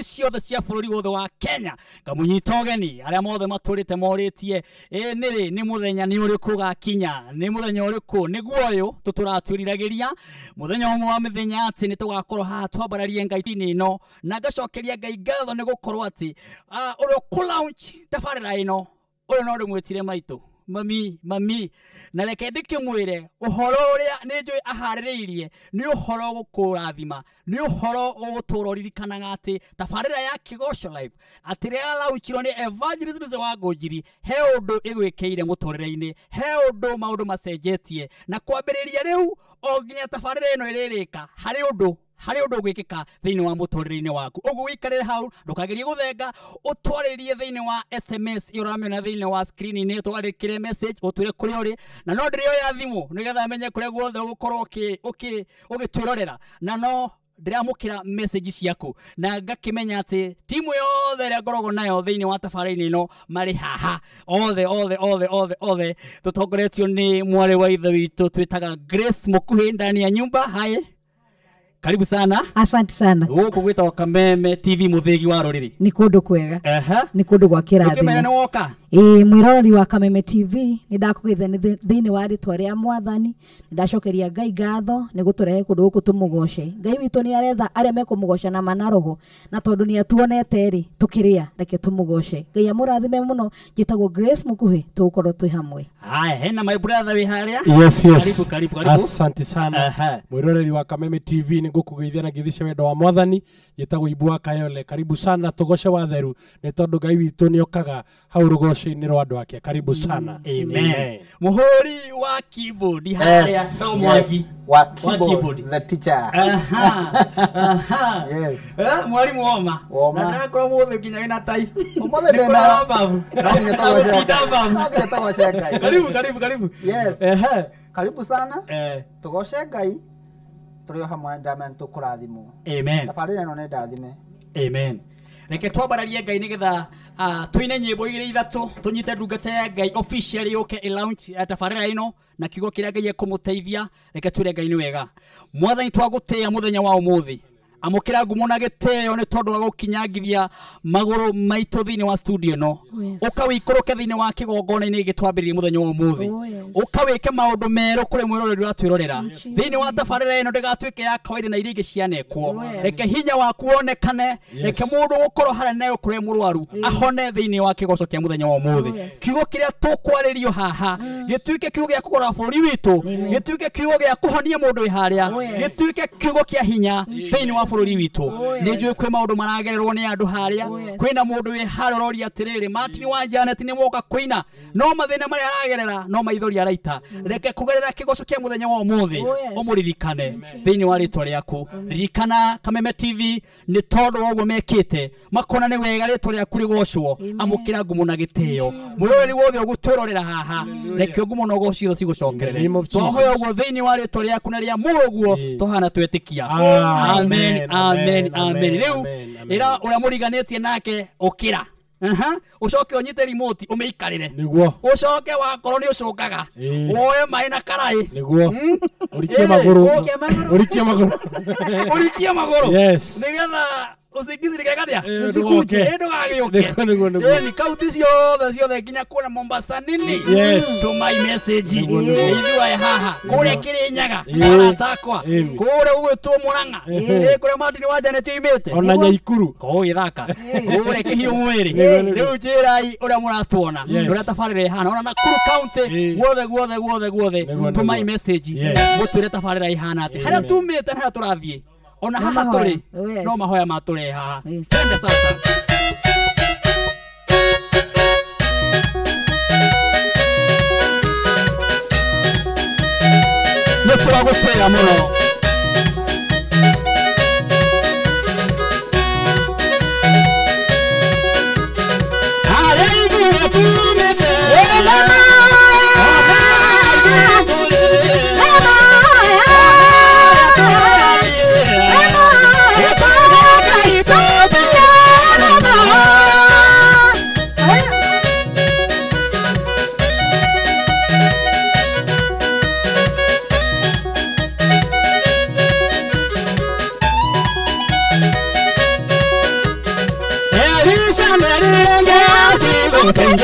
Ciothe cia bũrũri wothe wa Kenya ngamunyita ũgeni arĩa mothe matũrĩte morĩtie ĩ nĩrĩ nĩ mũthenya nĩ ũrĩkũ gakinya nĩ mũthenya ũrĩkũ nĩguo ũyũ tũtũratwĩriragĩria mũthenya ũmwe wa mĩthenya atĩ nĩ tũgakorwo haha twambararie Ngai-inĩ ĩno na ngacokeria Ngai ngatho nĩ gũkorwo atĩ ũrĩa ũkũ launch tabarĩra ĩno ũyũ no ndĩmwĩtire maitũ mami mami na reke ndĩkĩmwĩre ũhoro ũrĩa nĩ njũĩ aharĩrĩirie nĩ ũhoro gũkũrathima nĩ ũhoro ũgũtũra ũririkanaga atĩ tabarĩra ya Kĩgoco Live atĩ rĩrĩa launchirwo nĩ Evangelist Lucy wa Ngũnjiri he ũndũ ĩgwĩkĩire mũtũrĩre-inĩ he ũndũ maũndũ macenjetie na kwambĩrĩria rĩu o nginya tabarĩra ĩno ĩrĩrĩka harĩ ũndũ ũgwĩkĩka thĩinĩ wa mũtũrĩre-inĩ waku ũguo wĩikarĩre hau ndũkagerie gũthenga ũtwarĩrie thĩinĩ wa SMS ĩyo ũramĩona thĩinĩ wa screen-inĩ ũtwarĩkĩre message ũtwĩre kũrĩa ũrĩ na no ndĩrĩoya thimũ nĩgetha menye kũrĩa guothe ũgũkorwo ũgĩtwĩrorera na no ndĩramũkĩra message ciaku na ngakĩmenya atĩ timu yothe ĩrĩa ngoragwo nayo thĩinĩ wa tabarĩra-inĩ ĩno marĩ haha othe othe othe othe othe tũtongoretio nĩ mwarĩ wa ithe witũ twĩtaga Grace Mũkuhĩ ndani ya nyumba. Haye, karibu sana. Asante sana. Gũkũ gwĩtagwo Kameme TV mũthĩgi wa rũrĩrĩ. Nĩ kũndũ kwega. Nĩ kũndũ gwa kĩrathimo. Ũkĩmenya nĩ woka? Ĩĩ, mwĩroreri wa Kameme TV nĩ ndakũgeithia thĩinĩ wa rĩtwa rĩa Mwathani. Nĩ ndacokeria Ngai ngatho nĩ gũtũrehe kũndũ gũkũ tũmũgoce. Ngai witũ nĩ aretha arĩa mekũmũgoca na manaroho na tondũ nĩ atuonete rĩ tũkĩrĩa reke tũmũgoce. Ngai amũrathime mũno. Njĩtagwo Grace Mũkuhĩ, tũgũkorwo twĩ hamwe. Haya, hena my brother wĩ harĩa. Yes, yes. Karibu, karibu, karibu. Asante sana. Mwĩroreri wa Kameme TV nĩ ngũkũgeithia na ngĩthice wendo wa Mwathani. Njĩtagwo Ibu wa Kayole. Karibu sana tũgoce watheru nĩ tondũ Ngai witũ nĩ okaga hau rũgoco-inĩ rwa andũ ake. Karibu sana. Amen. Muhuri wa keyboard harĩa no Mwangi wa keyboard, the teacher. Aha. Yes. Mwalimu Woma. Na ndĩrakorwo mũthĩ nginya wĩna tai. Ũmũthĩ ndĩna babu. No nginya tũgoce Ngai. Karibu, karibu, karibu. Yes. Karibu sana. Tũgoce Ngai. Tũrĩ o hamwe ndamenya tũkũrathimwo. Amen. Tabarĩra ĩno nĩ ndathime. Amen. Reke twambararie Ngai nĩgetha twine nyĩmbo igĩrĩ ithatũ tũnyite ndungata ya Ngai officially yũke ĩ launch tabarĩra ĩno na kiugo kĩrĩa Ngai ekũmũteithia. Reke twĩre Ngai nĩ wega. Mwathani twagũtĩĩa mũthenya wa ũmũthĩ amũkĩra ngumo na gĩtĩo nĩ tondũ wa gũkinyangithia magũrũ maitũ thĩinĩ wa studio ĩno. Ũka wĩikũrũke thĩinĩ wa kĩgongona-inĩ gĩtwambĩrĩrie mũthenya wa ũmũthĩ. Ũka wĩke maũndũ merũ kũrĩ mwĩroreri ũratwĩrorera thĩinĩ wa tabarĩra ĩno ndĩgatuĩke ya kawaida na iria ingĩ cianekwo. Reke hinya waku wonekane. Reke mũndũ gũkorwo harĩa nayo kũrĩ mũrwaru ahone thĩinĩ wa kĩgoco kĩa mũthenya wa ũmũthĩ. Kiugo kĩrĩa tũkwarĩrio haha gĩtuĩke kiugo gĩa kũgũra bũrũri witũ, gĩtuĩke kiugo gĩa kũhonia mũndũ wĩ harĩa, gĩtuĩke kiugo kĩa hinya thĩinĩ wa bũrũri witũ. Nĩ njũĩ kwĩ maũndũ maragererwo nĩ andũ harĩa kwĩna mũndũ wĩ harĩa ũroria atĩrĩrĩ Martin wa Janet nĩ woka kũina no mathĩna marĩa aragerera no maithori araita. Reke kũgerera kĩgoco kĩa mũthenya wa ũmũthĩ ũmũririkane thĩinĩ wa rĩtwa rĩaku. Ririkana Kameme TV nĩ tondũ wa ũguo mekĩte makona nĩ wega rĩtwa rĩaku rĩgocwo. Amũkĩra ngumo na gĩtĩo. Mwĩroreri wothe ũgũtwĩrorera haha reke ngumo na ũgoci ũcio cigũcokerere. Twahoya ũguo thĩinĩ wa rĩtwa rĩaku na rĩa mũrũguo tũhana twetĩkia. Amen. Amen, amen. Rĩu ĩra ũrĩa mũriganĩtie nake ũkĩra. Ũcoke ũnyite remote ũmĩikarĩre. Nĩguo. Ũcoke wakorwo nĩ ũcũngaga woe maĩ na karaĩ. Nĩguo. Ũrikie magũrũ. Ũrikie magũrũ. Ũrikie magũrũ. Yes. Nĩgetha usingizi nĩkekaria Ndũgoke. Ndũgagĩũke. Nĩguo, nĩguo. Ni kaunti ciothe ciothe nginya kũrĩa Mombasa nini. Yes. Tũmai message. Nĩguo, nĩguo. Ithuĩ haha kũrĩa Kĩrĩnyaga arata akwa kũrĩa gũgwĩtwo Mũrang'a kũrĩa Martin wa Janet oimĩte ona Nyaikuru kũu Gĩthaka kũrĩa Kĩhiũ mwĩrĩ. Rĩu njĩrai ũrĩa mũratuona ũrĩa tabarĩra ĩhana ona Nakuru county guothe guothe guothe guothe tũmai message mũtwĩre tabarĩra ĩhana atĩa harĩa tumĩte na harĩa tũrathiĩ ona haha tũrĩ no mahoya matũrehe haha. Twende sasa. Nĩ tũragũtĩĩa mũno. Harĩa ithuĩ tumĩte Amen.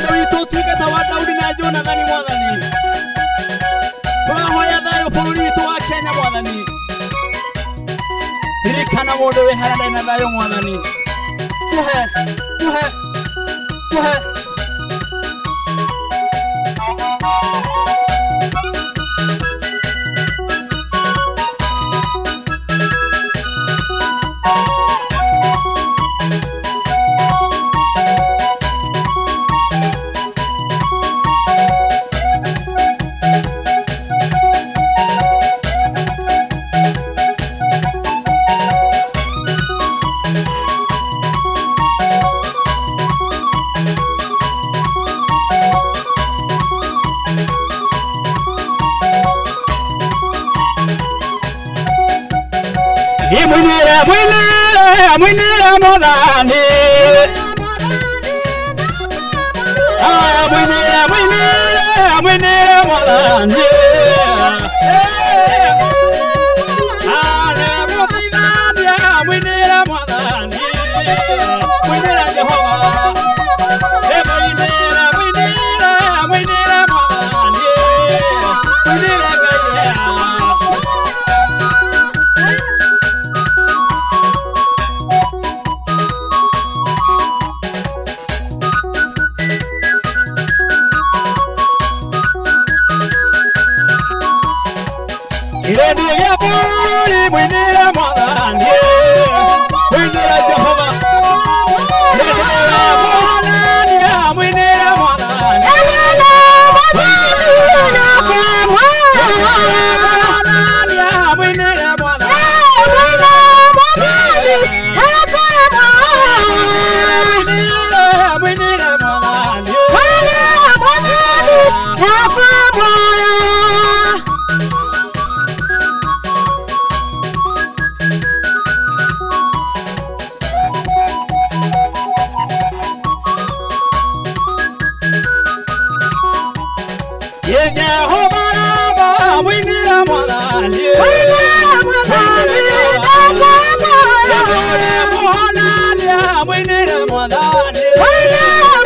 Wendo witũ ũtuĩke ta wa Daudi na Jonathani Mwathani. Tũrahoya thayũ bũrũri witũ wa Kenya Mwathani. Ririkana mũndũ wĩ harĩa ndarĩ na thayũ Mwathani. Tuhe, tuhe, tuhe. Mwinire, mwinire, mwinire Mwathani. Ah, mwinire, mwinire, mwinire Mwathani. Ah, mwinire, mwinire Mwathani. Mwinire Jehova. Mwinire, mwinire, mwinire Mwathani. Mwinire Ngai. Irendie gĩa bũrũri mwinire Mwathani. Mwinire Jehova. Mwinire Mwathani, mwinire Mwathani. Mwinire Mwathani, mwinire Mwathani. Jehova Raba, mwinire Mwathani. Mwinire Mwathani. Mwinire Mwathani. Mwinire Mwathani.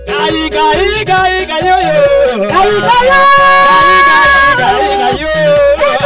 Gai, gai, gai, gai, yo, yo. Gai, gai, gai, gai, yo.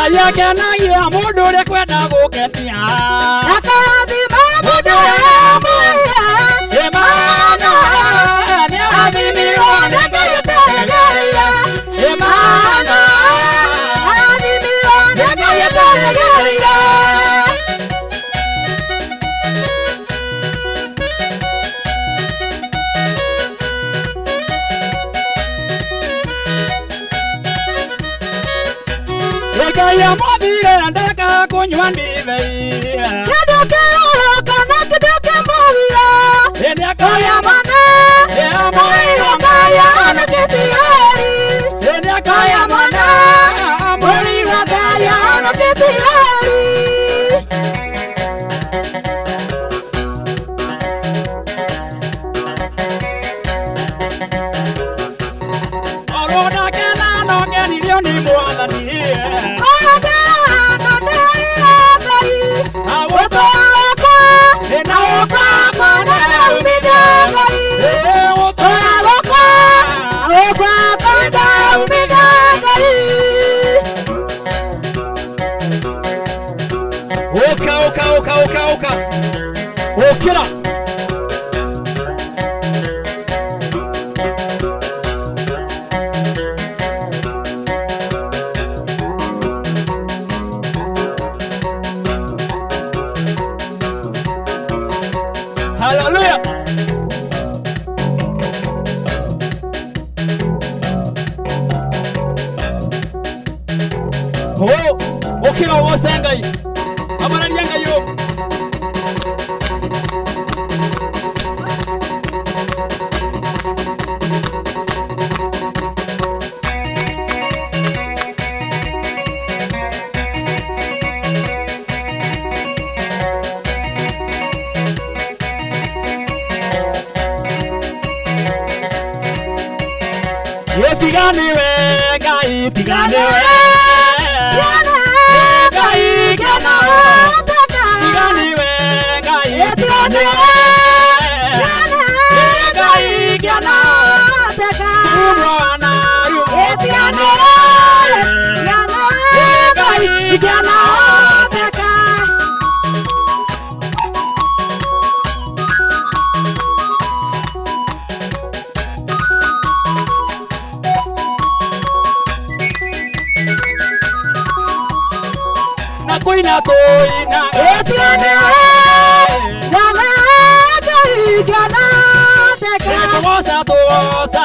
Ngai akenagia mũndũ ũrĩa kwenda gũkenia. Akarathima mũndũ ũrĩa mwĩra. Imana nĩarathimirwo nĩ Ngai ũtarĩ. Imana Arathimirwo nĩ Ngai ũtarĩ. Ngai amwathire ndeka kũnyua ndibei. Kĩndũ kĩrũrũ kana kĩndũ kĩmũgiro. Kaya mwana mũrĩirwo kaya na kĩbireri. Kaya mwana mũrĩirwo kaya na kĩbireri. Oro ndakena no ngenirio nĩ Mwathani. Oka oka oka oka oka. Okira. Hallelujah. Oh, okira wose Ngai. Amararia Ngai yo. Tiganiwe Ngai, tiganiwe. Ngai Tiganiwe Ngai, Na kuina kuina. Tuosa tuosa.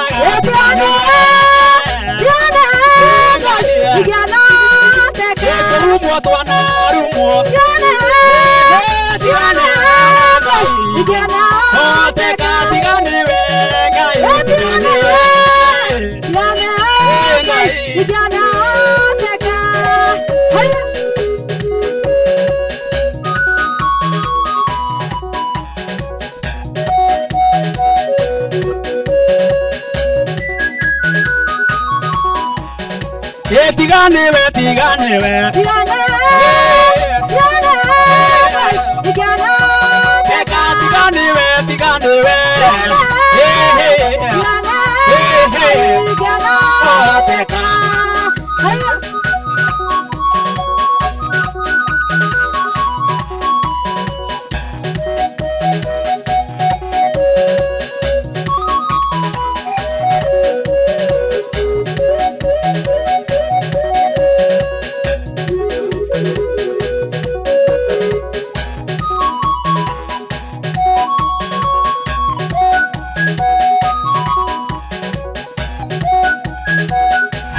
Rumwa twana rumwa. Oteka tiganiwe Ngai. Tiganiwe tiganiwe. Teka tiganiwe tiganiwe.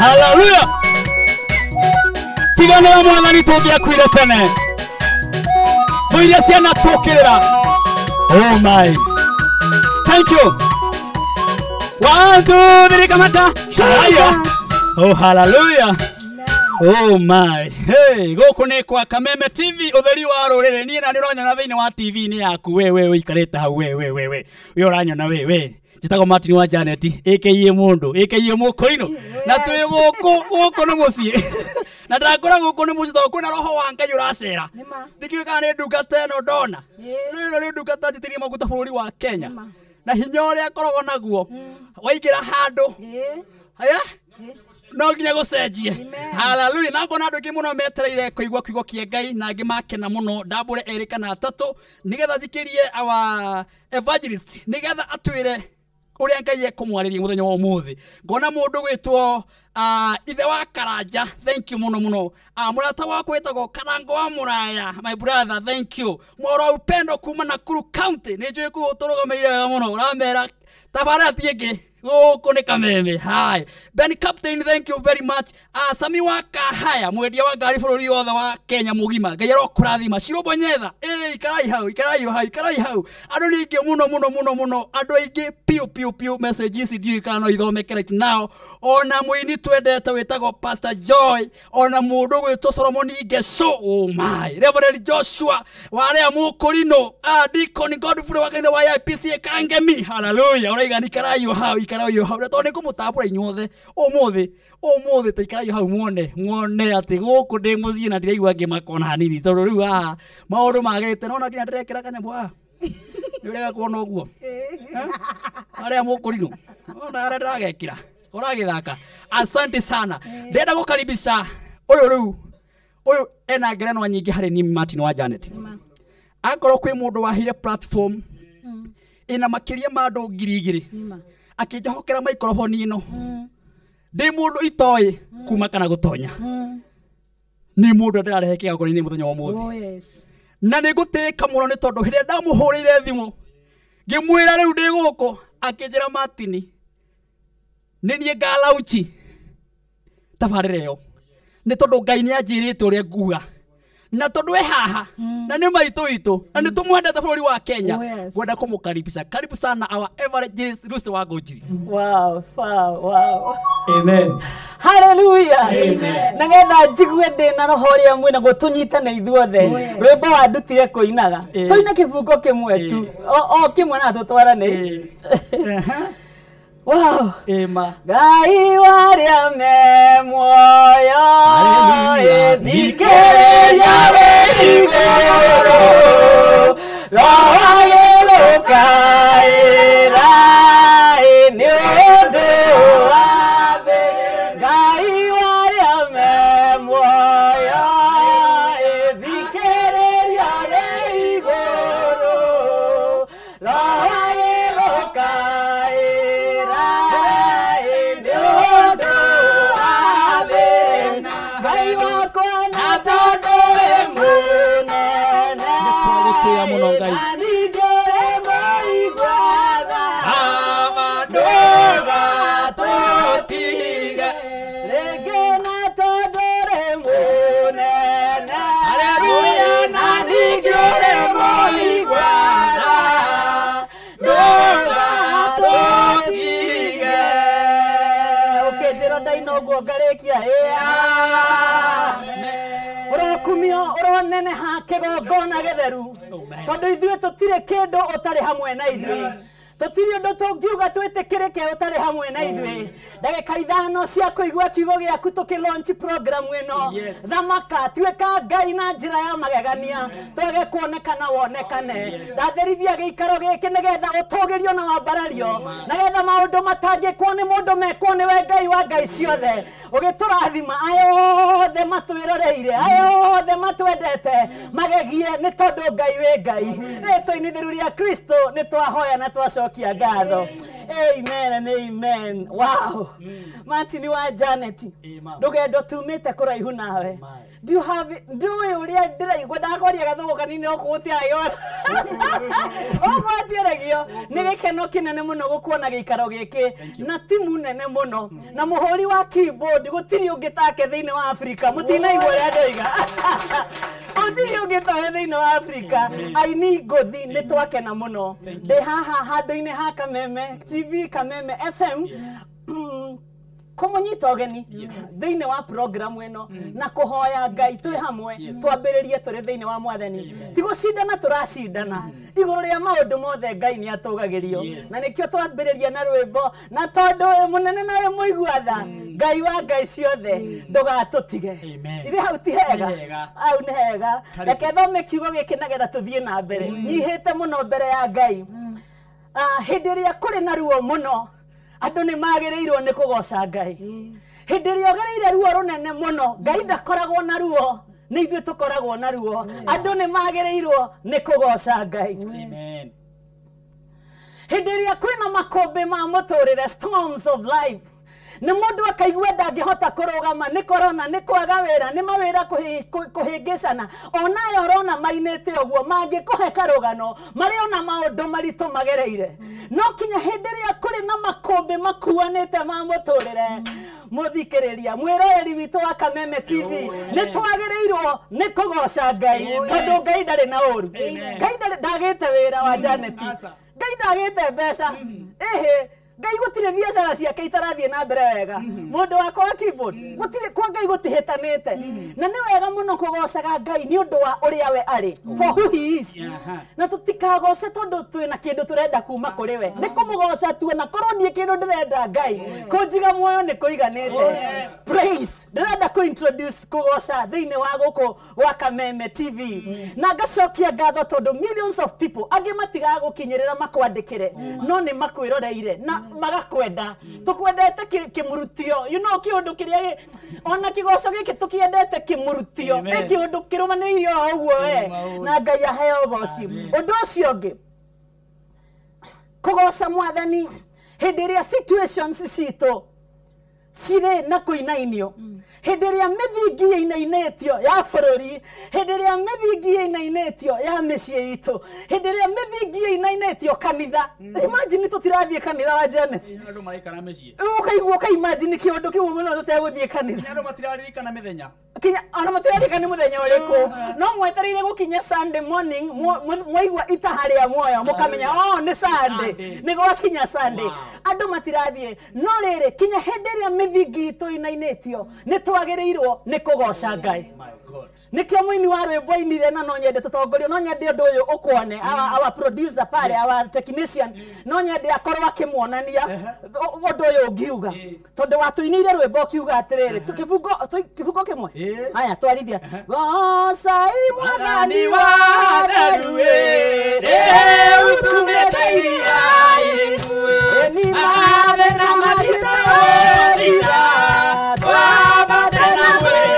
Hallelujah. Tigana Mwathani tũngĩakuire tene. Tũiria ciana tũkĩrĩra. Oh my. Thank you. 1 2 3 kamata. Haya. Oh hallelujah. Oh my. Hey, gũkũ nĩ kwa Kameme TV ũtheri wa rũrĩrĩ. Niĩ na nĩ ũranyona thĩinĩ wa TV-inĩ yaku. We we ũikarĩte hau we we we we. We ũranyona we we. Njĩtagwo Martin wa Janet aka mũndũ aka mũkũinũ na twĩ gũkũ gũkũ nĩ mũciĩ na ndakora gũkũ nĩ mũciĩ tondũ kwĩna roho wa Ngai ũracera. Ndikĩũĩ kana nĩ ndungata ĩno ndona. Ĩno nĩ ndungata njitĩrĩrie maguta bũrũri wa Kenya na hinya ũrĩa akoragwo naguo waingĩra handũ. Haya No nginya gũcenjie. Hallelujah. Na ngona andũ aingĩ mũno metereire kũigua kiugo kĩa Ngai na angĩ makena mũno ndambũre erĩ kana atatũ nĩgetha njikĩrie our evangelist nĩgetha atwĩre ũrĩa Ngai ekũmwarĩria mũthenya wa ũmũthĩ. Ngona mũndũ gwĩtwo ithe wa Karanja, thank you mũno mũno. Mũrata wakwa wĩtagwo Karango wa Mũraya, my brother, thank you. Mworo wa Upendo kuma Nakuru County, nĩ njũĩ kũu ũtũrũgamĩire wega mũno, ũramera tabarĩra ti ĩngĩ gũkũ nĩ Kameme. Hi Ben Captain, thank you very much. Sami wa Kahaya, mwendia wa ngari bũrũri wothe wa Kenya mũgima, Ngai arokũrathima. Shiro Bonyetha, ikarai hau, ikarai hau, ikarai hau. Andũ nĩ aingĩ mũno mũno mũno mũno, andũ aingĩ piũ piũ piũ. Message ici ndiũĩ kana no ithomeke right now. Ona mũini twendete wĩtagwo Pastor Joy, ona mũndũ gwĩtwo Solomon Ngeso, oh my, Reverend Joshua warĩa Mũkũrinũ, Deacon Godfrey wa kanitha wa IPC Kangemi, hallelujah. Ũraiga nikarai hau, ikarai hau, tondũ nĩ ngũmũtambũra inyuothe ũmũthĩ ũmũthĩ, ta ikarai hau muone muone atĩ gũkũ ndĩ mũciĩ na ndiraigua ngĩmaka ona hanini, tondũ rĩu haha maũndũ magĩrĩte. Nona nginya ndĩrekĩra kanyamũ haha, nĩ ũrega kuona ũguo arĩa Mũkũrinũ, ona arĩa ndĩragekĩra ũragĩthaka. Asante sana. Ndĩrenda gũkaribisha ũyũ rĩu, ũyũ ena ngerenwa nyingĩ harĩ niĩ Martin wa Janet. Akorwo kwĩ mũndũ waheire platform ĩna makĩria ma andũ 2000 akĩnjahokera microphone ĩno, ndĩ mũndũ itoĩ kuma kana gũtonya, nĩ mũndũ ndĩrarehe kĩgongona-inĩ mũthenya wa ũmũthĩ. Na nĩ ngũtĩĩka mũno nĩ tondũ hĩndĩ ĩrĩa ndamũhũrĩire thimũ ngĩmwĩra rĩu ndĩ gũkũ, akĩnjĩra Martin nĩ niĩ ngalauchi tabarĩra ĩyo, nĩ tondũ Ngai nĩ anjĩrĩte ũrĩa nguga, na tondũ e haha na nĩ maitũ witũ na nĩ tũmwendete bũrũri wa Kenya, ngwenda kũmũkaribisha. Karibu sana our evangelist Lucy wa Ngũnjiri. Wow, wow, wow. Amen. Hallelujah. Amen. Na ngetha njigue ndĩ na roho ũrĩa mwĩ naguo tũnyitane ithuothe. Rwĩmbo wandutire kũinaga. Tũine kĩbungo kĩmwe tu. O kĩmwe na tũtwarane. Wow. Ema. Ngai warĩa me muoyo, thikĩrĩria wĩ igũrũ, roho agĩgũkaĩra nĩ ũndũ wa thĩ. Ngai warĩa me muoyo, thikĩrĩria wĩ igũrũ, roho agĩgũkaĩra nĩ ũndũ wa thĩ. Ngai wakwa na tondũ wĩ mũnene, Nĩtwagũtĩĩa mũno Ngai. na ningĩ ũrĩ mũigua tha, ndũgatũtige rĩngĩ, na tondũ ũrĩ mũnene, Hallelujah. na ningĩ ũrĩ mũigua tha, ndũgatũtige. Ũkĩnjĩra ndaina ũguo ngarĩkia ũrokumio ũroneneha kĩgongona gĩtheru, tondũ ithuĩ tũtirĩ kĩndũ ũtarĩ hamwe na ithuĩ, tũtirĩ ũndũ tũngiuga twĩtĩkĩrĩke ũtarĩ hamwe na ithuĩ. Ndagĩka 5 cia kũigua kiugo gĩaku tũkĩlaunch program ĩno, thamaka tuĩka Ngai na njĩra ya magegania, twage kuonekana wonekane. Ndatherithia gĩikaro gĩkĩ nĩgetha ũtũgĩrio na wambarario, nĩgetha maũndũ matangĩkwo nĩ mũndũ mekwo nĩwe Ngai wa ngai ciothe. Ũgĩtũrathima aya othe matwĩroreire, aya othe matwendete magegie nĩ tondũ Ngai wĩ Ngai. Rĩtwa-inĩ itheru rĩa Kristo nĩ twahoya na twacokia ngatho. Amen and amen. Wow. Martin wa Janet, ndũgendo tumĩte kũraihu nawe. Do you have ndũĩ ũrĩa ndĩraigua ndakwaria gathũgũ kanini okorwo gũtiaragio okorwo gũtiaragio. Nĩ gĩkeno kĩnene mũno gũkuona gĩikaro gĩkĩ na timu nene mũno na mũhũri wa keyboard gũtirĩ ũngĩ take thĩinĩ wa Afrika. Mũtinaigua ũrĩa ndoiga, gũtirĩ ũngĩ tawe thĩinĩ wa Afrika. Aini ngũthi nĩ twakena mũno. Ndĩ haha handũ-inĩ ha Kameme TV, Kameme FM, kũmũnyita ũgeni thĩinĩ wa programu ĩno na kũhoya Ngai twĩ hamwe, twambĩrĩrie tũrĩ thĩinĩ wa Mwathani. Ti gũcindana tũracindana igũrũ rĩa maũndũ mothe, Ngai nĩ atũgagĩrio, na nĩkĩo twambĩrĩria na rwĩmbo, na tondũ wĩ mũnene na wĩ mũigua tha, Ngai wa ngai ciothe ndũgatũtige. Ithe hau ti hega? Hau nĩ hega. Reke thome kiugo gĩkĩ nĩgetha tũthiĩ na mbere. Nyihĩte mũno mbere ya Ngai. Hĩndĩ ĩrĩa kũrĩ na ruo mũno, andũ nĩ magĩrĩirwo nĩ kũgoca Ngai. Hĩndĩ ĩrĩa ũgereire ruo rũnene mũno, Ngai ndakoragwo na ruo, nĩ ithuĩ tũkoragwo na ruo. Andũ nĩ magĩrĩirwo nĩ kũgoca Ngai. Amen. Hĩndĩ ĩrĩa kwĩna makũmbĩ ma mũtũrĩre, storms of life, nĩ mũndũ akaigua ndangĩhota kũrũgama, nĩ corona, nĩ kwaga wĩra, nĩ mawĩra kũhĩngĩcana, onayo ũrona mainĩte ũguo, mangĩkũhe karũgano marĩ ona maũndũ maritũ magereire. No kinya hĩndĩ ĩrĩa kũrĩ na makũmbĩ makuanĩte ma mũtũrĩre, mũthikĩrĩria mwĩroreri witũ wa Kameme TV, nĩ twagĩrĩirwo nĩ kũgoca Ngai, tondũ Ngai ndarĩ na ũru. Ngai ndagĩte wĩra wa Janet, Ngai ndagĩte mbeca, ĩhĩ Ngai gũtirĩ biacara ciake itarathiĩ na mbere wega. Mũndũ wakwa wa keyboard, gũtirĩ kwa Ngai gũtihĩtanĩte. Na nĩ wega mũno kũgocaga Ngai nĩ ũndũ wa ũrĩa we arĩ, for who he is. Na tũtikagoce tondũ twĩna kĩndũ tũrenda kuma kũrĩ we. Nĩ kũmũgoca tu, na korwo niĩ kĩndũ ndĩrenda Ngai kũnjiga muoyo nĩ kũiganĩte. Praise. Ndĩrenda kũ introduce kũgoca thĩinĩ wa gũkũ gwa Kameme TV. Na ngacokia ngatho tondũ millions of people angĩ matigaga gũkinyĩrĩra makwandĩkĩre, no nĩ makwĩroreire na magakwenda. Tukwendete kĩmurutio, you know, kĩũndũ kĩrĩa ona kĩgoco gĩkĩ tũkĩendete kĩmurutio, nĩ kĩũndũ kĩrũmanĩrĩire o ũguo we, na Ngai aheo ũgoci. Ũndũ ũcio ũngĩ, kũgoca Mwathani hĩndĩ ĩrĩa situations citũ cirĩ na kũinainio, hĩndĩ ĩrĩa mĩthingi ĩinainĩtio ya bũrũri, hĩndĩ ĩrĩa mĩthingi ĩinainĩtio ya mĩciĩ itũ, hĩndĩ ĩrĩa mĩthingi ĩinainĩtio kanitha. Imagine tũtirathiĩ kanitha wa Janet, Andũ maraikara mĩciĩ, ũkaigua ũkaimagine kĩũndũ kĩu mũno tũtegũthiĩ kanitha. Andũ matiraririkana mĩthenya, kinya ona matiraririkana nĩ mũthenya ũrĩkũ, no mwetereire gũkinya Sunday morning, mwaigua itaha rĩa muoyo mũkamenya oh nĩ Sunday, nĩ gwakinya Sunday. Andũ matirathiĩ, no rĩrĩ kinya hĩndĩ ĩrĩa mĩthingi itũ ĩinainĩtio, nĩ twagĩrĩirwo nĩ kũgoca Ngai. Nĩkĩo mũini wa rwĩmbo ainire, na no nyende tũtongorio, no nyende ũndũ ũyũ ũkwane, our producer pale, our technician, no nyende akorwo akĩmuonania ũndũ ũyũ ũngiuga, tondũ watũinĩire rwĩmbo ũkiuga atĩrĩrĩ, kĩbungo kĩmwe, haya twarithia, gocai Mwathani wa theru, rĩu tumĩte iria ithuĩ, mathĩna maritũ gũthira, twambate na mwĩrĩ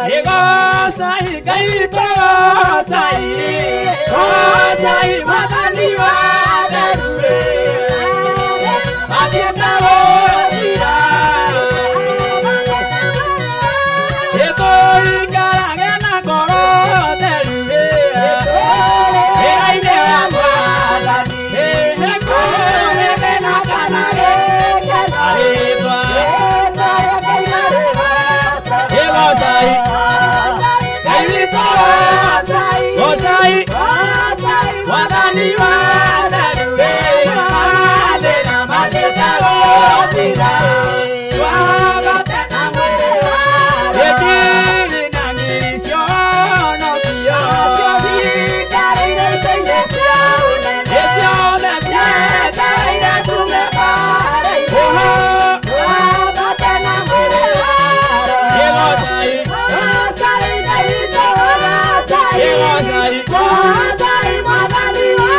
Gocai Ngai witũ, gocai, gocai Mwathani wa theru, mathiĩte gũthira, ĩtũikarage na ngoro theru, wĩra-inĩ wa Mwathani, nĩ thĩna kana gĩkeno, rĩtwa gocai Ngai witũ, gocai Mwathani wa theru, mathĩna mathiĩte gũthira, twambate na mwĩrĩ wa gĩkiri na ngiri cionokio, ciikarĩire itĩ-inĩ cia ũnene, ciothe cietereire tume mbaara-inĩ, twambate na mwĩrĩ wa gocai Gocai Ngai witũ, gocai, gocai gocai Mwathani wa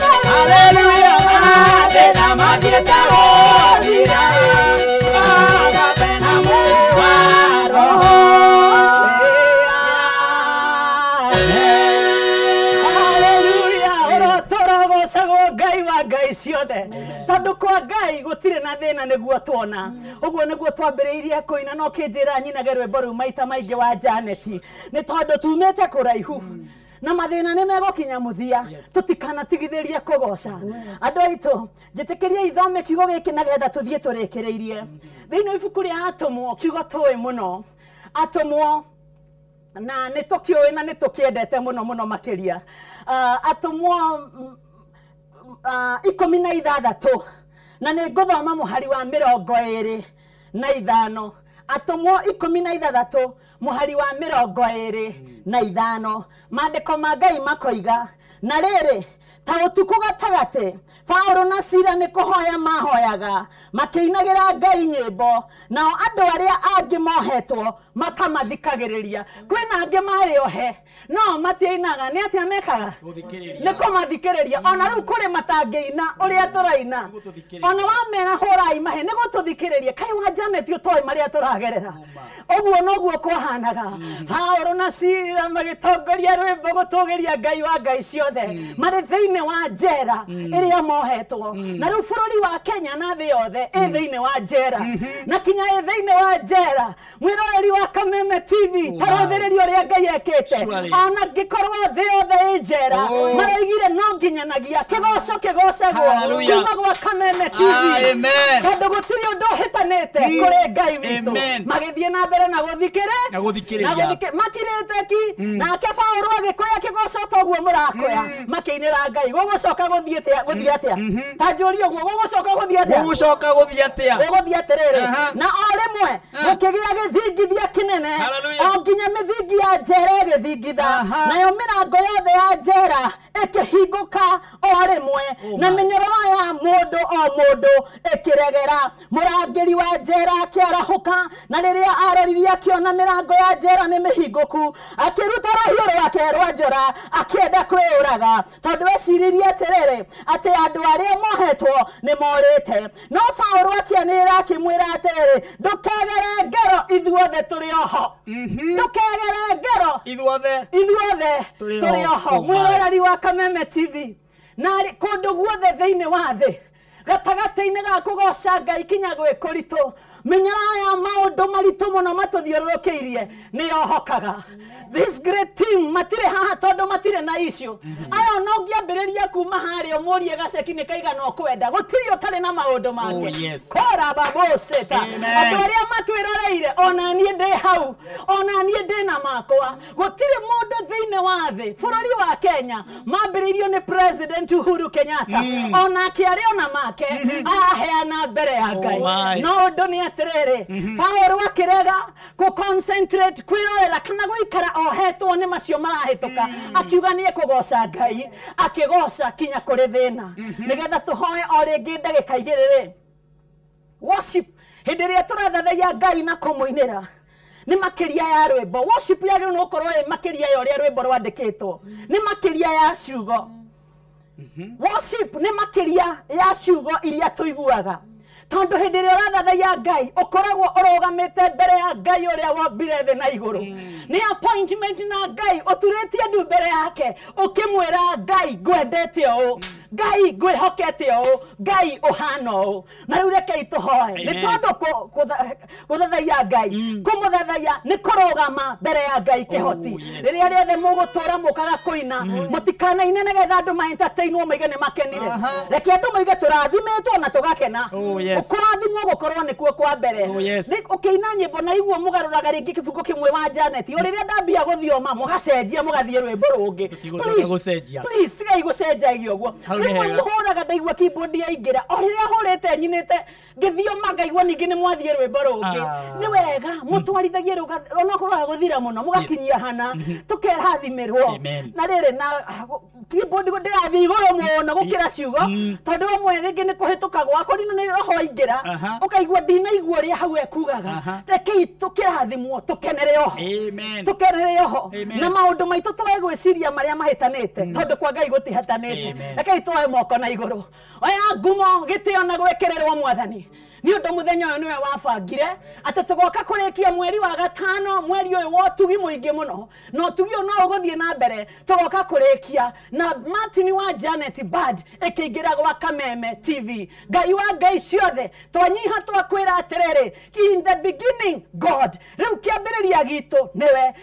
theru, Haleluya, mathĩna mathiĩte gũthira, twambate na mwĩrĩ wa Roho. Haleluya, ũrotũrogocagwo Ngai wa Ngai ciothe, tondũ kwa Ngai gũtirĩ na thĩna nĩguo tuona. Ũguo nĩguo twambĩrĩirie kũina, no kĩnjĩra nyinage rwĩmbo rũu maita maingĩ wa Janet, nĩ tondũ tumĩte kũraihu na mathĩna nĩ megũkinya mũthia, tũtikanatigithĩrie kũgoca. Andũ aitũ, njĩtĩkĩrie ithome kiugo gĩkĩ nĩgetha tũthiĩ tũrĩkĩrĩirie. Thĩinĩ wa ibuku rĩa Atũmwo, kiugo tũĩ mũno, Atũmwo, na nĩ tũkĩũĩ na nĩ tũkĩendete mũno mũno makĩria. Atũmwo 16, na nĩ ngũthoma mũhari wa 25. Atũmwo 16 mũhari wa 25, maandĩko ma Ngai makoiga, na rĩrĩ Ta ũtukũ gatagatĩ Paũlũ na Sila nĩ kũhoya mahoyaga makĩinagĩra Ngai nyĩmbo, nao andũ arĩa angĩ mohetwo makamathikagĩrĩria. Kwĩna angĩ marĩ ohe no matiainaga, nĩ atĩa mekaga? Nĩ kũmathikĩrĩria. Ona rĩu kũrĩ matangĩina ũrĩa tũraina, ona wamera hũrai mahe nĩ gũtũthikĩrĩria. Kaĩ wa Janet ũtoĩ marĩa tũragerera. Ũguo noguo kwahanaga. Paũlũ na Sila magĩtongoria rwĩmbo gũtũgĩria Ngai wa Ngai ciothe marĩ thĩinĩ wa njera ĩrĩa mohetwo. Na rĩu bũrũri wa Kenya na thĩ yothe ĩ thĩinĩ wa njera, na kinya ĩ thĩinĩ wa njera. Mwĩroreri wa Kameme TV, ta rũthĩrĩria ũrĩa Ngai ekĩte. Ona ngĩkorwo thĩ yothe ĩ njera, maraigire no nginyanagia kĩgoco kĩgocagwo kuma gwa Kameme TV, tondũ gũtirĩ ũndũ ũhĩtanĩte kũrĩ Ngai witũ. Magĩthiĩ na mbere na gũthikĩrĩria, makirĩte ki. Nake Paũlũ agĩkoya kĩgoco toguo mũrakoya, makĩinĩra Ngai. Gũgũcoka gũthiĩ atĩa? Ta njũrie ũguo, gũgũcoka gũthiĩ atĩa? Gũgũcoka gũthiĩ atĩa? Gũgũthiĩ atĩrĩrĩ, na o rĩmwe gũkĩgĩa gĩthingithia kĩnene, o nginya mĩthingi ya njera ĩgĩthingitha, nayo mĩrango yothe ya njera ĩkĩhingũka o rĩmwe, na mĩnyororo ya mũndũ o mũndũ ĩkĩregera. Mũrangĩri wa njera akĩarahũka, na rĩrĩa aroririe akĩona mĩrango ya njera nĩ mĩhingũku, akĩruta rũhiũ rwake rwa njora akĩenda kwĩyũraga, tondũ eciririe atĩrĩrĩ, atĩ andũ arĩa mohetwo nĩ morĩte. No Paũlũ akĩanĩrĩra akĩmwĩra atĩrĩrĩ, ndũkegere ngero, ithuothe tũrĩ oho. Ndũkegere ngero, ithuothe tũrĩ oho. Mwĩroreri wa Kameme TV, na kũndũ guothe thĩinĩ wa thĩ, gatagatĩ-inĩ ga kũgoca Ngai kinya gwĩ kũritũ, mĩnyororo ya maũndũ maritũ mũno matũthiũrũrũkĩirie nĩ yohokaga. This great team matirĩ haha tondũ matirĩ na issue. Aya no ũngĩambĩrĩria kuma harĩa ũmũrie gaceki nĩ kaigana ũkwenda, gũtirĩ ũtarĩ na maũndũ make. Kora baboceta. Andũ arĩa matwĩroreire, ona niĩ ndĩ hau, ona niĩ ndĩ na makwa. Gũtirĩ mũndũ thĩinĩ wa thĩ, bũrũri wa Kenya mambĩrĩirio nĩ President Uhuru Kenyatta, onake arĩ ona make araheana mbere ya Ngai. No ũndũ nĩ atĩrĩrĩ, Paũlũ akĩrega kũ concentrate kwĩrorera kana gũikara ohetwo nĩ macio marahĩtũka, akiuga nĩ ekũgoca Ngai, akĩgoca kinya kũrĩ thĩna. Nĩgetha tũhoe o rĩngĩ ndagĩka igĩrĩ rĩ, worship hĩndĩ ĩrĩa tũrathathaiya Ngai na kũmũinĩra nĩ makĩria ya rwĩmbo. Worship yagĩrĩirwo nĩ gũkorwo ĩ makĩria ya ũrĩa rwĩmbo rwandĩkĩtwo, nĩ makĩria ya ciugo. Worship nĩ makĩria ya ciugo iria tũiguaga, tondũ hĩndĩ ĩrĩa ũrathathaiya Ngai ũkoragwo ũrũgamĩte mbere ya Ngai ũrĩa wombire thĩ na igũrũ. Nĩ appointment na Ngai, ũturĩtie ndu mbere yake ũkĩmwĩra Ngai ngwendete ũũ, Ngai ngwĩhokete ũũ, Ngai ũhana ũũ. Na rĩu rekei tũhoe, nĩ tondũ gũthathaiya Ngai, kũmũthathaiya nĩ kũrũgama mbere ya Ngai kĩhoti. Rĩrĩa rĩothe mũgũtũra mũkaga kũina, mũtikanaine nĩgetha andũ ma entertainwo moige nĩ makenire. Reke andũ moige tũrathimĩtwo na tũgakena. Ũkũrathimwo gũkorwo nĩkuo kwa mbere. Ũkĩina nyĩmbo na iguo mũgarũraga rĩngĩ kĩbungo kĩmwe wa Janet, o rĩrĩa ndambia gũthioma mũgacenjia mũgathiĩ rwĩmbo rũngĩ. Please tigai gũcenjagia ũguo. Rĩmwe mũhũraga ndaigua keyboard yaingĩra, o rĩrĩa hũrĩte nyinĩte ngĩthioma ngaigua ningĩ nĩ mwathiĩ rwĩmbo rũngĩ. Nĩ wega mũtwarithagie onokorwo gũthira mũno mũgakinyia hana tũkerathimĩrwo. Na rĩrĩ na keyboard ndĩrathiĩ igũrũ mũno gũkĩra ciugo, tondũ amwe rĩngĩ nĩ kũhĩtũka gwakwa nĩ roho aingĩra ũkaigua ndinaigua ũrĩa hau ekugaga. Rekei tũkĩrathimwo tũkenere oho, tũkenere oho na maũndũ maitũ tũage gwĩciria marĩa mahĩtanĩte, tondũ kwa Ngai gũtihatanĩte. Rekei tuoe moko na igũrũ, oya ngumo gĩtĩo na gwĩkĩrĩrwo Mwathani, nĩ ũndũ mũthenya ũyũ nĩwe wabangire atĩ tũgoka kũrĩkia mweri wa gatano, mweri ũyũ wa ũtugi mũingĩ mũno, na ũtugi ũyũ no ũgũthiĩ na mbere. Tũgoka kũrĩkia na Martin wa Janet Bad ĩkĩingĩra gwa Kameme TV. Ngai wa Ngai ciothe, twanyiha twakwĩra atĩrĩrĩ, in the beginning God, rĩu kĩambĩrĩria gitũ nĩwe.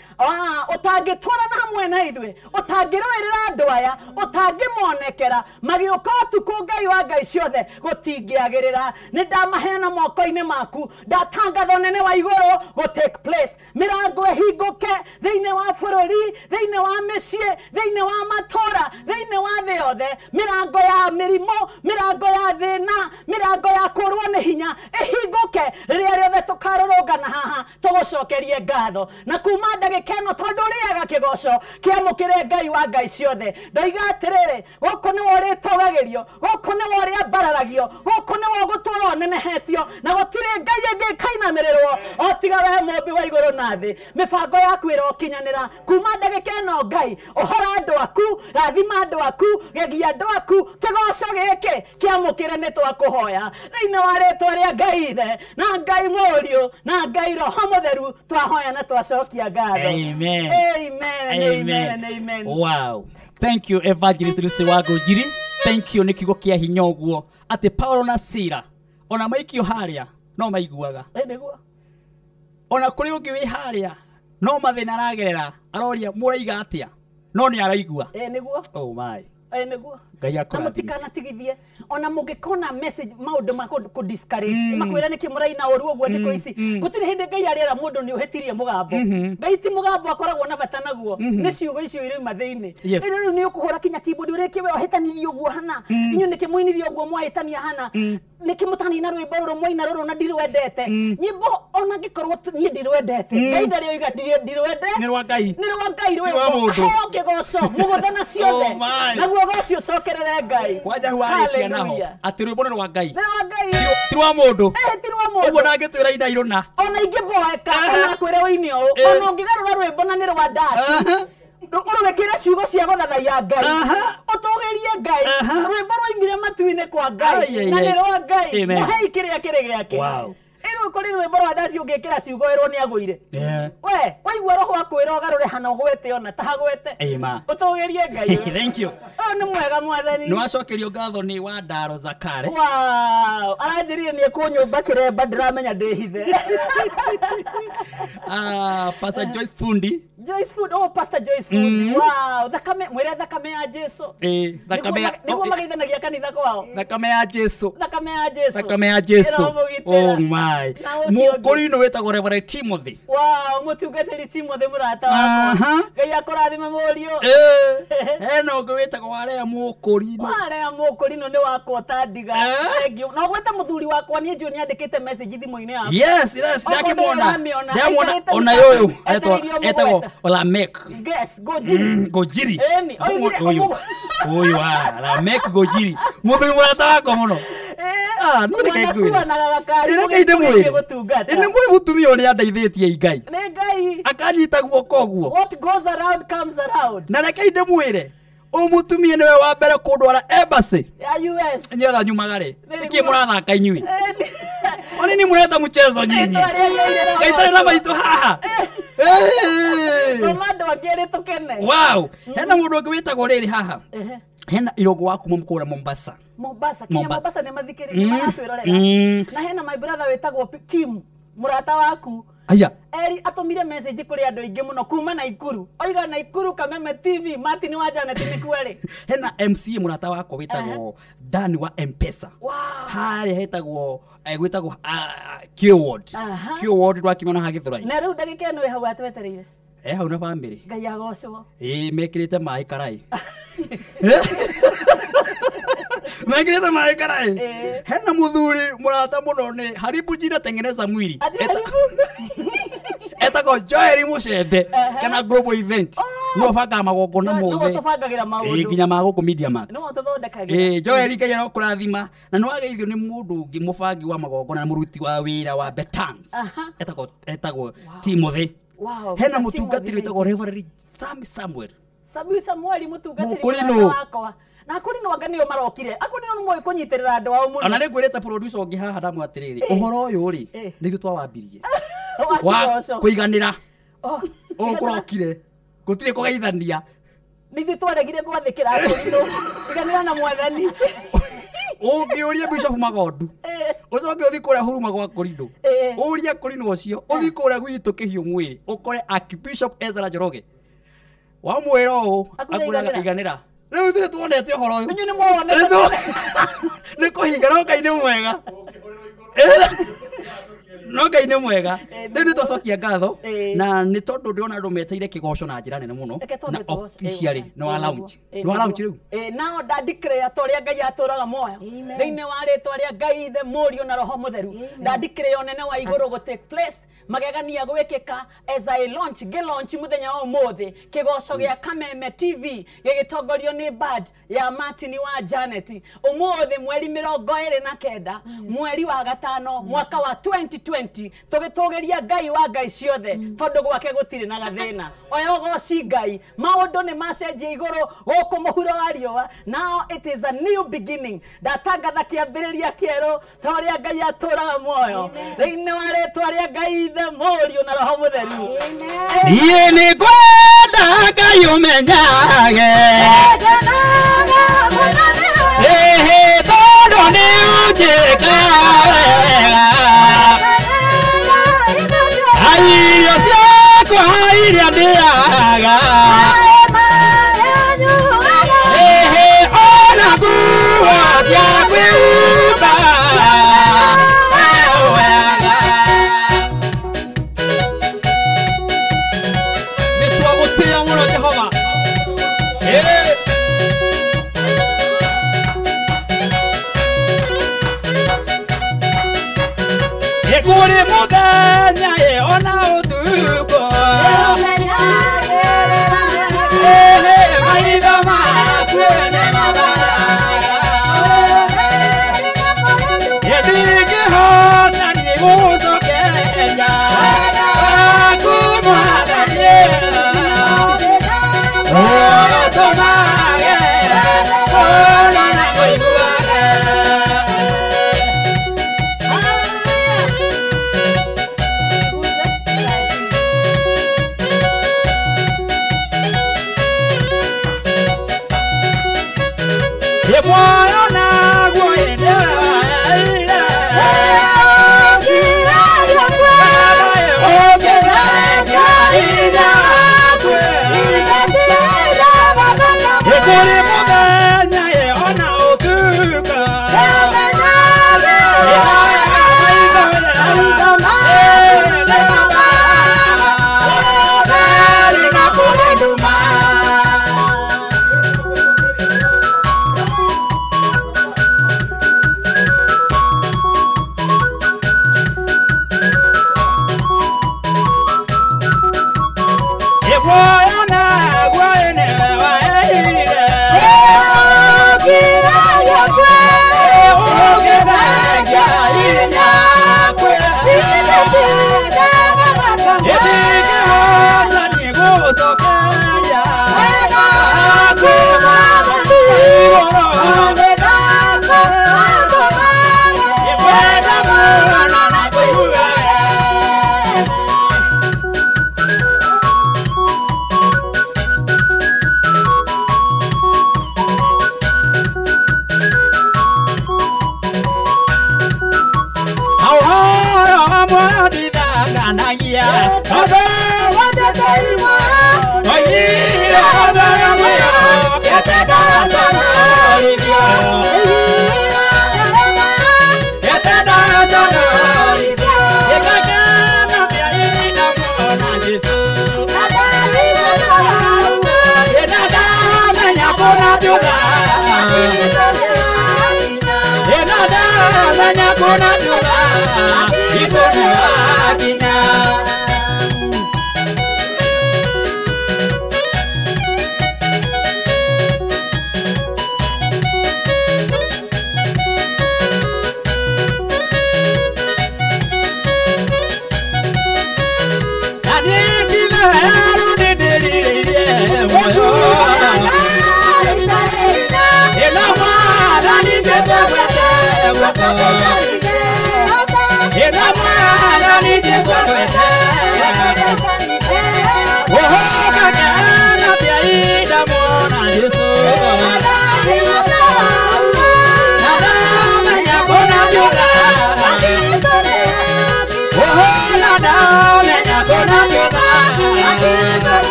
Ũtangĩtwarana hamwe na ithuĩ, ũtangĩrũĩrĩra andũ aya, ũtangĩmonekera magĩũka ũtukũ, Ngai wa Ngai ciothe gũtingĩagĩrĩra. Nĩ ndamahe Ndaheana moko-inĩ maku. Ndatangatha ũnene wa igũrũ go take place. Mĩrango ĩhingũke thĩinĩ wa bũrũri, thĩinĩ wa mĩciĩ, thĩinĩ wa matũũra, thĩinĩ wa thĩ yothe. Mĩrango ya mĩrimũ, mĩrango ya thĩna, mĩrango ya kũrwo nĩ hinya ĩhingũke rĩrĩa rĩothe tũkarũrũngana haha tũgũcokerie ngatho. Na kuma ndagĩka ĩno tondũ ũrĩaga kĩgoco kĩamũkĩre Ngai wa ngai ciothe. Ndoiga atĩrĩrĩ, gũkũ nĩwe ũrĩtũgagĩrio, gũkũ nĩwe ũrĩambararagio, gũkũ nĩwe ũgũtũũra ũnenehetio, na gũtirĩ ngai ĩngĩ ĩkainamĩrĩrwo o tiga we mũmbi wa igũrũ na thĩ. Mĩbango yaku ĩrokinyanĩra kuma ndagĩka ĩno. Ngai, ũhora andũ aku, rathima andũ aku, gegia andũ aku, kĩgoco gĩkĩ kĩamũkĩre nĩ twakũhoya thĩinĩ wa rĩtwa rĩa Ngai Ithe na Ngai Mũriũ na Ngai Roho Mũtheru, twahoya na twacokia ngatho. Amen. Amen. Amen. Amen. Wow. Thank you, Evangelist Lucy wa Ngũnjiri. Thank you nĩ kiugo kĩa hinya ũguo atĩ Paulo na Sila ona maikio harĩa no maiguaga. Nĩguo. Ona kũrĩ ũngĩ wĩ harĩa no mathĩna aragerera aroria mũraiga atĩa no nĩ araigua. Nĩguo. Oh my. Nĩguo. Ngai Na akũrathime. mũtikanatigithie ona mũngĩkona message maũndũ ma kũ discourage makwĩra nĩkĩ mũraina ũru ũguo thikũ ici. Gũtirĩ hĩndĩ Ngai arĩera mũndũ nĩ ũhĩtirie mũgambo. Ngai ti mũgambo akoragwo na bata naguo, nĩ ciugo icio irauma thĩinĩ. Rĩu nĩ ũkũhũra kinya keyboard ũrĩkie we ũhĩtanirie ũguo hana, inyuĩ nĩkĩ mũinirie ũguo mwahĩtania hana, nĩkĩ mũtanina rwĩmbo rũrũ mwaina rũrũ na ndirwendete nyĩmbo ona ngĩkorwo niĩ ndirwendete. Ngai ndarĩ oiga ndirwende, Nĩ rwa Ngai. nĩ rwa Ngai Ti rwa rwĩmbo. mũndũ. Heo kĩgoco mũgũtha na ciothe. Oh my. Naguo goci ũcokerere Ngai. Kwanja hau warĩkia naho Hallelujah. atĩ rwĩmbo nĩ rwa Ngai. Nĩ rwa Ngai. Ti rwa mũndũ. Ti rwa mũndũ. Ũguo ndangĩtwĩra ina irũna. Ona ingĩmboeka ona kwĩre ũine ũũ, ona ũngĩgarũra rwĩmbo na nĩ rwa ndaci, ũrwĩkĩre ciugo cia gũthathaiya Ngai, ũtũgĩrie Ngai, rwĩmbo rwaimire matu-inĩ kwa Ngai Ai, ai, na ai. nĩ rwa Ngai. Amen. Mũhei kĩrĩa kĩrĩ gĩake. Wow. Ĩrĩu kũrĩ rwĩmbo rwa ndaci ũngĩkĩra ciugo ĩrwo nĩ agũire. We waigua roho akwĩra ũgarũre hana ũgwete ona ta hagwete. Amen. Ũtũgĩrie Ngai. Thank you. Ũyũ nĩ mwega mwathani. Nĩ wacokerio ngatho nĩ wa Ndaro Zakare. Wow, aranjĩrire nĩ ekũnyũmba kĩremba ndĩramenya ndĩhithe. Pastor Joyce Fundi. Joyce Food, oh Pastor Joyce Food. Wow, thakame mwĩre thakame ya Jesu. Thakame ya Nĩguo mageithanagia kanitha kwao. Thakame ya Jesu. Thakame ya Jesu. Thakame ya Jesu. Ĩromũgitĩra. Oh my. Na ũcio ũngĩ. Mũkũrinũ wĩtagwo Reverend Timothy. Wow, mũtungatĩri Timothy mũrata wakwa. Ngai akũrathime mũriũ. Hena ũngĩ wĩtagwo Warea Mũkũrinũ. Warea Mũkũrinũ nĩ wakwa ũtandiga. Thank you. Na ũgwete mũthuri wakwa niĩ njũĩ nĩandĩkĩte message thimũ-inĩ yakwa. Yes, yes, Okorwo ndakĩmuona. ndũramĩona, Ndĩramuona aikarĩte ona mĩtaro, ũyũ etereire etagwo ũmũgweta. Lamek. Yes, Ngũnjiri. Ngũnjiri. Ĩni, oigire Ũyũ. Ũyũ wa Lamek Ngũnjiri. Mũthuri mũrata wakwa mũno. Niĩ reke ngwĩre. Mwanakuanaga gakari Reke ndĩmwĩre. gũtungata. Nĩ mwĩ mũtumia ũrĩa andeithĩtie Ngai. Nĩ Ngai. Akanyita guoko ũguo. What goes around comes around. Na reke ndĩmwĩre. Ũyũ mũtumia nĩwe wa mbere kũndwara embassy. Ya US. Inyuĩ nyumaga rĩ. Nĩ Nĩkĩ mũrathaka inyuĩ? Ĩni. Kwa nini mnaleta mchezo nyinyi? Rĩtwa rĩa Ngai rĩrogoocwo. Ngai tarĩ na maitũ haha. Tũma andũ angĩ erĩ tũkene. Wow. Hena mũndũ ũngĩ wĩtagwo rĩrĩ haha. Hena Irongo wa kuma kũrĩa Mombasa. Mombasa, kinya Mombasa nĩ mathikĩrĩria maratwĩrorera. Na hena my brother wĩtagwo Kim, mũrata waku. Aya. Eri atũmire message kũrĩ andũ aingĩ mũno kuma Naikuru. Oiga Naikuru Kameme TV, Martin wa Janet nĩkuo rĩ. Hena MC mũrata wakwa wĩtagwo Dan wa M-Pesa. Wow. Harĩa hetagwo gwĩtagwo Q Ward. Q Ward twakimona ha Gĩthũrai. Na rĩu ndagĩka ĩno ĩ hau atwetereire. Hau na bamĩrĩ. Ngai agocwo. Mekĩrĩte maĩ karai. Mekĩrĩte maĩ karai. Hena mũthuri mũrata mũno nĩ Haribu Jina tengeneza mwili. Etagwo Joel Mũcembe kana Global Event. Nĩwe ũbangaga magongona Nĩwe mothe. ũtũbangagĩra maũndũ. Nginya ma gũkũ Media Max. Nĩwe ũtũthondekagĩra. Joel Ngai arokũrathima. Na nĩ wageithio nĩ mũndũ ũngĩ mũbangi wa magongona na mũruti wa wĩra wa Betans. Etagwo Timothy. Wow. Hena mũtungatĩri wĩtagwo Reverend Samuel. Samuel mũtungatĩri Mũkũrinũ. wakwa. Na akũrinũ anga nĩo marokire. Akũrinũ nĩ moĩ kũnyitĩrĩra andũ ao mũno. Ona nĩ ngwĩrĩte producer ũngĩ haha ndamwĩra atĩrĩrĩ, ũhoro ũyũ rĩ, nĩ ithuĩ twawambirie. Wa Wa kũiganĩra. Ũũ kũrokire. Gũtirĩ kũgeithania. Nĩ ithuĩ twaregire gwathĩkĩra akũrinũ. Iganĩra na mwathani. Ũngĩũria Bishop Magondu. Ũcoke ũthiĩ kũrĩa huruma gwa Kũrinũ. Ũrie Kũrinũ ũcio, ũthiĩ kũrĩa gwitũ kĩhiũ mwĩrĩ, ũkore Archbishop Ezra Njoroge. Wamwĩra ũũ, akwĩraga iganĩra. Rĩu ithuĩ nĩtuonete ũhoro ũyũ. Inyuĩ nĩmwawonete. Nĩ kũhinga no Ngai nĩ mwega. No Ngai nĩ mwega. Rĩu nĩ twacokia ngatho na nĩ tondũ ndĩrona andũ meteire kĩgoco na njĩra nene mũno na officially no wa launch. No wa launch rĩu. Nao nda declare ta ũrĩa Ngai atũraga muoyo. Thĩinĩ wa rĩtwa rĩa Ngai Ithe, Mũriũ na Roho Mũtheru. Nda declare ũnene wa igũrũ gũ take place, magegania gwĩkĩka as I launch, ngĩ launch mũthenya wa ũmũthĩ kĩgoco gĩa Kameme TV gĩgĩtongorio nĩ band ya Martin wa Janet. Ũmũthĩ mweri 29 mweri wa gatano mwaka wa 2020 tũgĩtũgĩria Ngai wa Ngai ciothe tondũ gwake gũtirĩ na gathĩna. Oya ũgoci Ngai, maũndũ nĩ macenjia igũrũ gũkũ mũhuro wa riũa. Now it is a new beginning. Ndatangatha kĩambĩrĩria kĩerũ ta ũrĩa Ngai atũraga muoyo. Thĩinĩ wa rĩtwa rĩa Ngai Ithe, Mũriũ na Roho Mũtheru. Niĩ nĩ ngwenda Ngai ũmenyage tondũ nĩ ũnjĩkaga wega. Irio ciakwa iria ndĩaga ona nguo cia kwĩhumba wega. Nĩ twagũtĩĩa mũno Jehova. Kũrĩ mũthenya ona ũtukũ maitho maku nĩ matharaga ndingĩhota niĩ gũcokeria waku Mwathani ũtũmage kuona na kũiguaga. Muoyo naguo kũrĩ mũthenya ona ũtukũ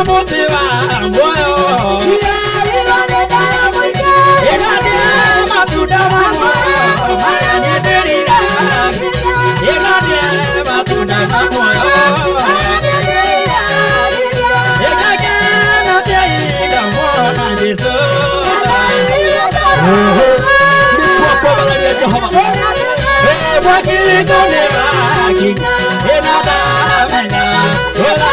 Muti wa muoyo. Ĩnandĩe matunda ma muoyo maya nĩndĩriragĩria. Ĩnandĩe matunda ma muoyo. Ĩngakena atĩa ingamuona Jesũ. Nĩtwakwambararia Jehova. Mwakilito nĩ wakinya, ĩna ndamenya ũra.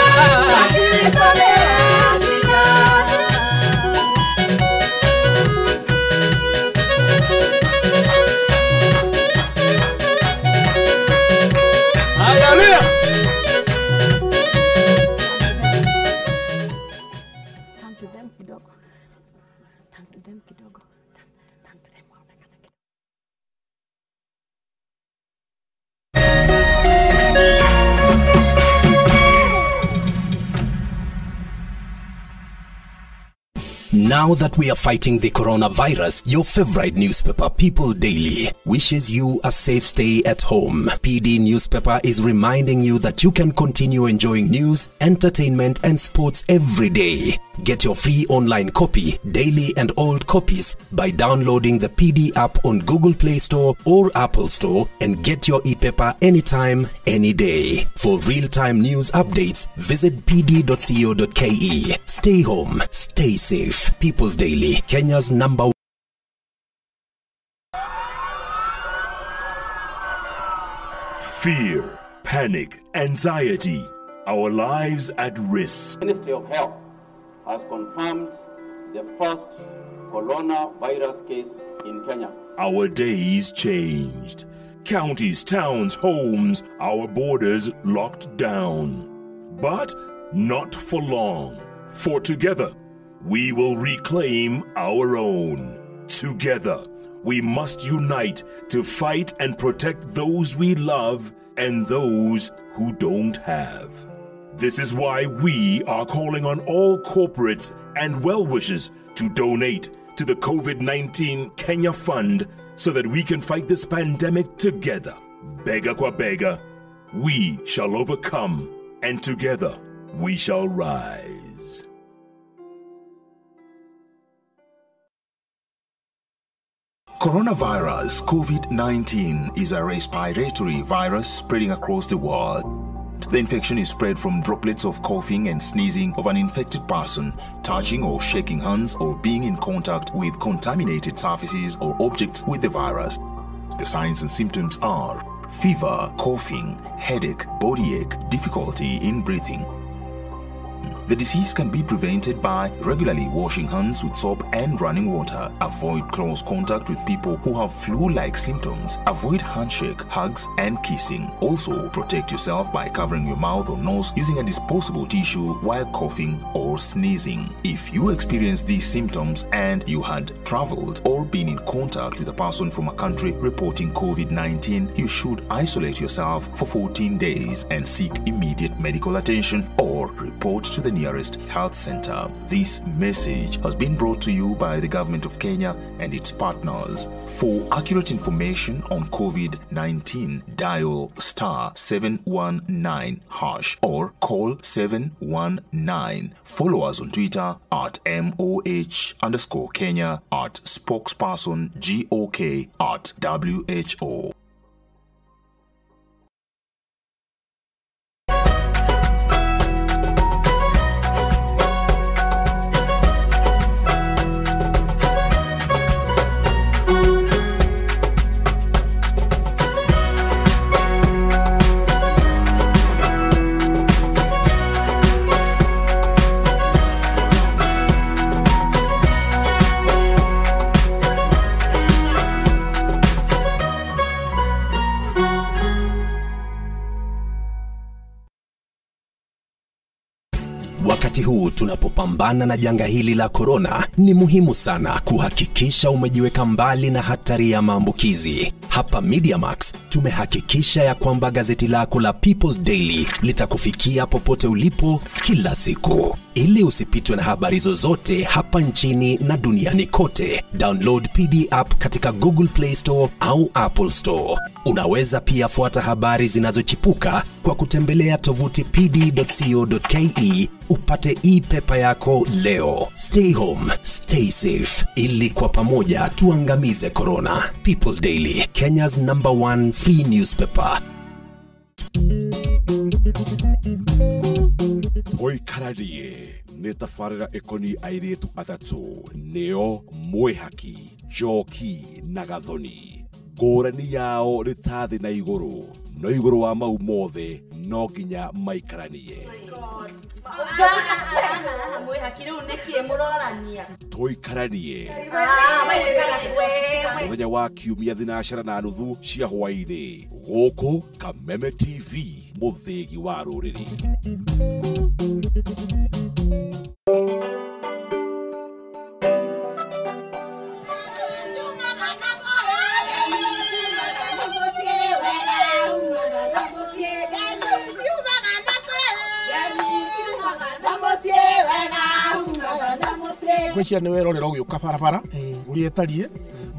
Hallelujah. Turn to them kidogo. Turn to them kidogo. Turn to them waonekane kidogo. Now that we are fighting the coronavirus, your favorite newspaper, People Daily, wishes you a safe stay at home. PD newspaper is reminding you that you can continue enjoying news, entertainment, and sports every day. Get your free online copy, daily and old copies, by downloading the PD app on Google Play Store or Apple Store and get your e-paper anytime, any day. For real-time news updates, visit pd.co.ke. Stay home, stay safe. People's Daily, Kenya's number. Fear, panic, anxiety, our lives at risk. Ministry of Health has confirmed the first coronavirus case in Kenya. Our days changed. Counties, towns, homes, our borders locked down. But not for long. For together, we will reclaim our own. Together, we must unite to fight and protect those we love and those who don't have. This is why we are calling on all corporates and well-wishers to donate to the COVID-19 Kenya Fund so that we can fight this pandemic together. Bega kwa bega, we shall overcome, and together we shall rise. Coronavirus COVID-19 is a respiratory virus spreading across the world. The infection is spread from droplets of coughing and sneezing of an infected person, touching or shaking hands, or being in contact with contaminated surfaces or objects with the virus. The signs and symptoms are fever, coughing, headache, body ache, difficulty in breathing. The disease can be prevented by regularly washing hands with soap and running water. Avoid close contact with people who have flu-like symptoms. Avoid handshake, hugs, and kissing. Also, protect yourself by covering your mouth or nose using a disposable tissue while coughing or sneezing. If you experience these symptoms and you had traveled or been in contact with a person from a country reporting COVID-19, you should isolate yourself for 14 days and seek immediate medical attention or report to the nearest health center. This message has been brought to you by the government of Kenya and its partners. For accurate information on COVID-19, dial *719# or call 719. Follow us on Twitter at MOH_Kenya, at spokesperson GOK, at WHO. Wakati huu tunapopambana na janga hili la corona, ni muhimu sana kuhakikisha umejiweka mbali na hatari ya maambukizi. Hapa MediaMax tumehakikisha ya kwamba gazeti lako la People Daily litakufikia popote ulipo kila siku. Ili usipitwe na habari zozote hapa nchini na duniani kote, download PD app katika Google Play Store au Apple Store. Unaweza pia fuata habari zinazochipuka kwa kutembelea tovuti pd.co.ke upate e-paper yako leo. Stay home, stay safe. Ili kwa pamoja tuangamize corona. People Daily, Kenya's #1 free newspaper. Tũikaranie nĩ tabarĩra ĩkoniĩ airĩtu atatũ nĩo Mwĩhaki, Njoki na Gathoni. Ngũrani yao nĩ ta thĩ na igũrũ, no igũrũ wa mau mothe no nginya maikaranie. Tũikaranie mũthenya wa kiumia 4:30 cia hwaĩ-inĩ gũkũ Kameme TV, mũthĩgi wa rũrĩrĩ. Ngwĩciria nĩ werorera ũgĩũka barabara ũrĩa ĩtariĩ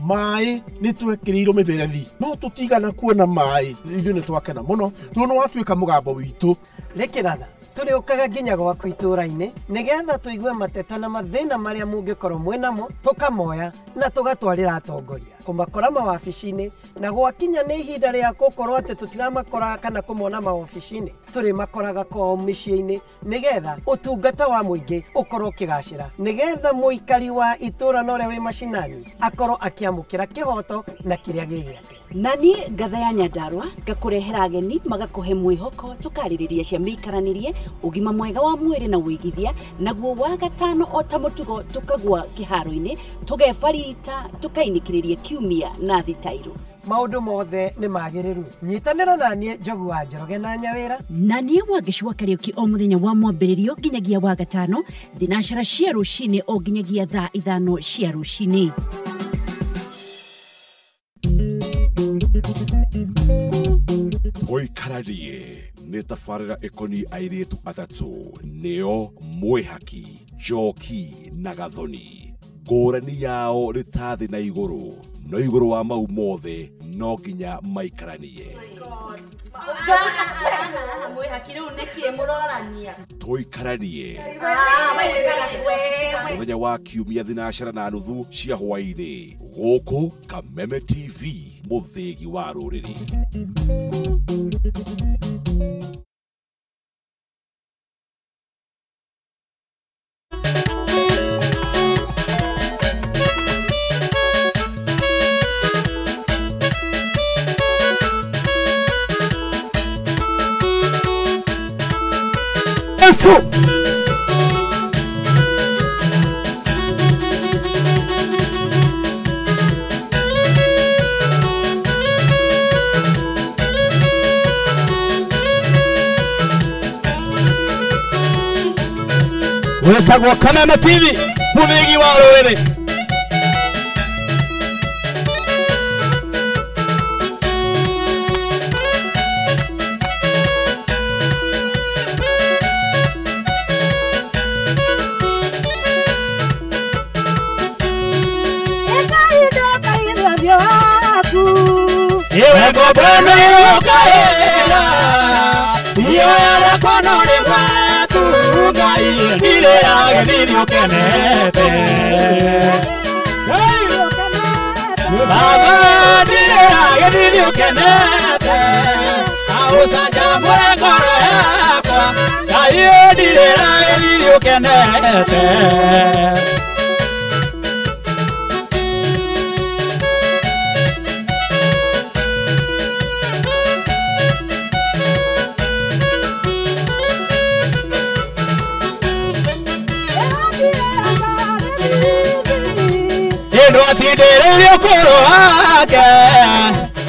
maĩ nĩ twekĩrĩirwo mĩberethi no tũtigana kuona maĩ ithuĩ nĩ twakena mũno tondũ nĩ watuĩka mũgambo witũ. Rĩkĩratha tũrĩũkaga nginya gwaku itũũra-inĩ nĩgetha tũigue mateta na mathĩna marĩa mũngĩkorwo mwĩnamo tũkamoya na tũgatwarĩra atongoria kũmakora mawabici-inĩ na gwakinya nĩ ihinda rĩa gũkorwo atĩ tũtiramakora kana kũmona mawabici-inĩ tũrĩmakoraga kwao mĩciĩ-inĩ nĩgetha ũtungata wa mũingĩ ũkorwo ũkĩgacĩra nĩgetha mũikari wa itũũra na ũrĩa wĩ macinani akorwo akĩamũkĩra kĩhoto na kĩrĩa gĩ gĩake. Na niĩ ngatha ya Nyandarua ngakũrehera ageni magakũhe mwĩhoko tũkarĩrĩria cia mĩikaranĩrie ũgima mwega wa mwĩrĩ na ũigithia naguo wa gatano o ta mũtugo tũkagwa kĩharo-inĩ tũgebarita tũkainĩkĩrĩria kiumia na thitairũ. Maũndũ mothe nĩ magĩrĩru. Nyitanĩra na niĩ Njogu wa Njoroge na Nyawĩra na niĩ Wangeci wa Kariũki o mũthenya wa mwambĩrĩrio nginyagia wa gatano thinacara cia rũcinĩ o nginyagia thaa 5 cia rũcinĩ. Tũikaranie nĩ tabarĩra ĩkoniĩ airĩtu atatũ nĩo Mwĩhaki, Njoki na Gathoni. Ngũrani yao nĩ ta thĩ na igũrũ, no igũrũ wa mau mothe no nginya maikaranie. Tũikaranie mũthenya wa kiumia 4:30 cia hwaĩ-inĩ gũkũ Kameme TV, mũthĩgi wa rũrĩrĩ. Yesu. Wetagwo Kameme TV, mũthĩgi wa rũrĩrĩ.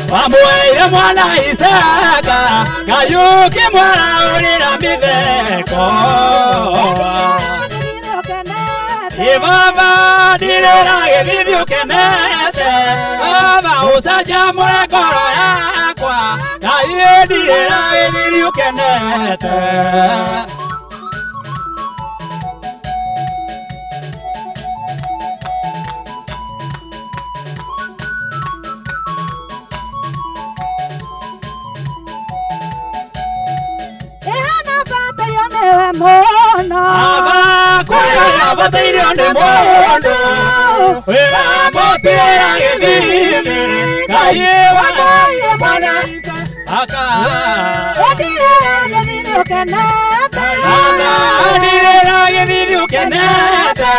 Wamwĩire mwana Isaka Kayuki mwaraũrĩra mĩtheko Baba ndirĩra gĩthithi ũkenete Baba ũcanjamũre ngoro yakwa Ngai ndirĩra gĩthithi ũkenete. Aba kwĩra bataire nĩ mũndũ wĩra mũtĩra gĩthithi Ngai wa mwana aka Ndirera gĩthithi ũkenete Aba ndirera gĩthithi ũkenete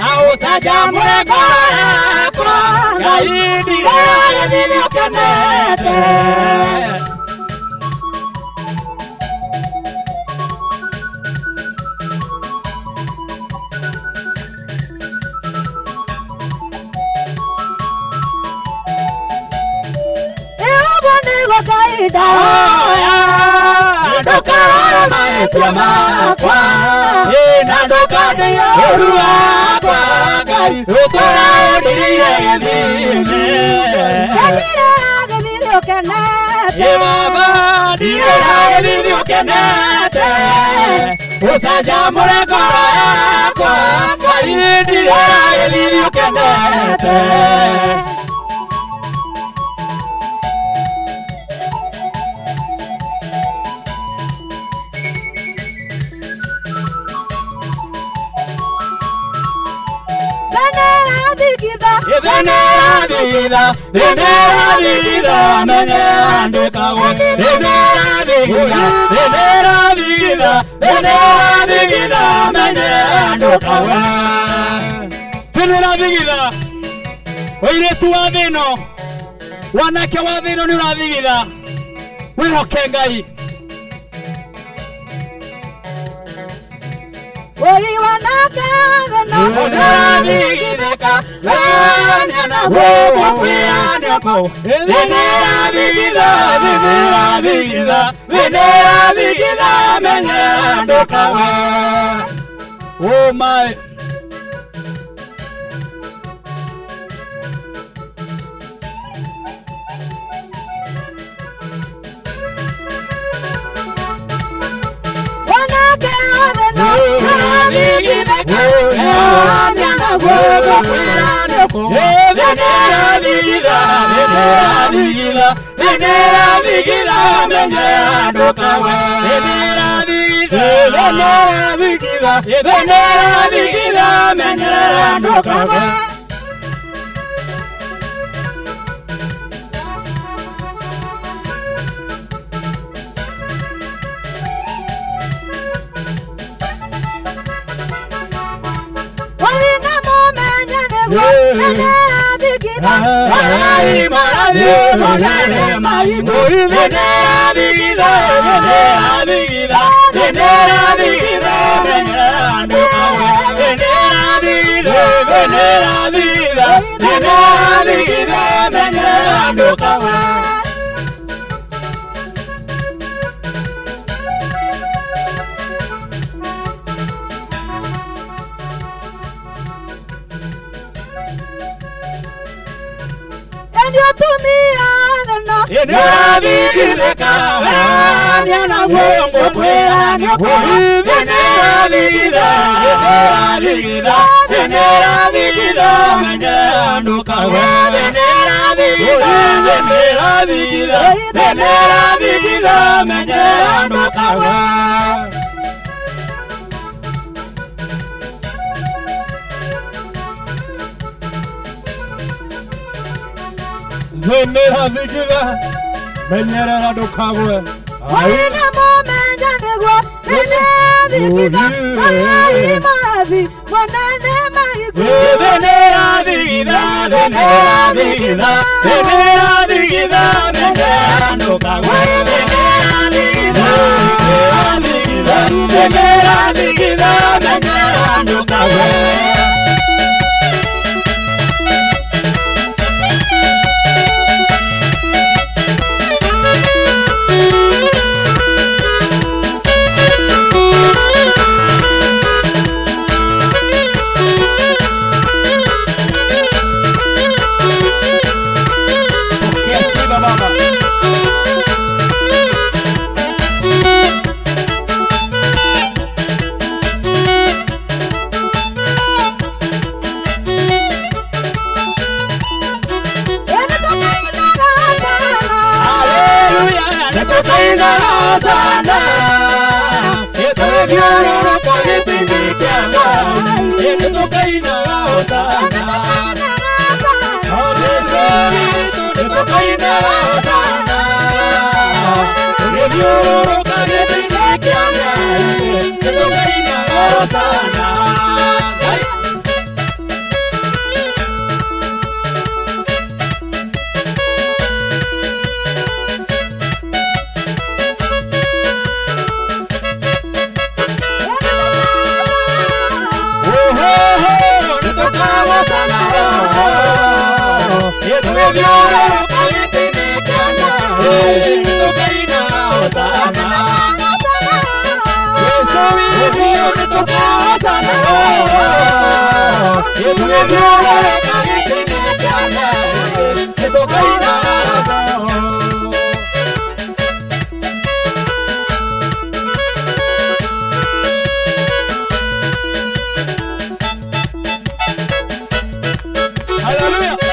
Na ũcanjamũre ngoro yakwa Ngai ndirera gĩthithi ũkenete Ndũkarore mahĩtia makwa na ndũkandĩe ũũru wakwa Ngai ũtũũra ũndirĩire gĩthithi Ndirera gĩthithi ũkenete Ĩ baba ndirera gĩthithi ũkenete ũcanjamũre ngoro yakwa Ngai ndirera gĩthithi ũkenete Venera vida, menyera ndũkagwe. Venera vida, venera vida, venera vida, menyera ndũkagwe. Venera vida, ũirĩtu wa thĩ ĩno, wanake wa thĩ ĩno nĩ ũrathigitha, wĩhoke Ngai. Oi wanake wa thĩ ĩno nĩũrathigithĩka, Oh my. Menyerera ndũkagwe. Oina mũmenye nĩguo nĩndĩrathigitha Ngai mathi monane maigũ Nĩndĩrathigitha nĩndĩrathigitha nĩndĩrathigitha menyerera ndũkagwe Nĩndĩrathigitha nĩndĩrathigitha menyerera ndũkagwe. hosana. Nĩtũkainaga hosana. Tũgĩthiũrũrũka gĩtĩ-inĩ kĩa Ngai, nĩtũkainaga hosana. Hallelujah.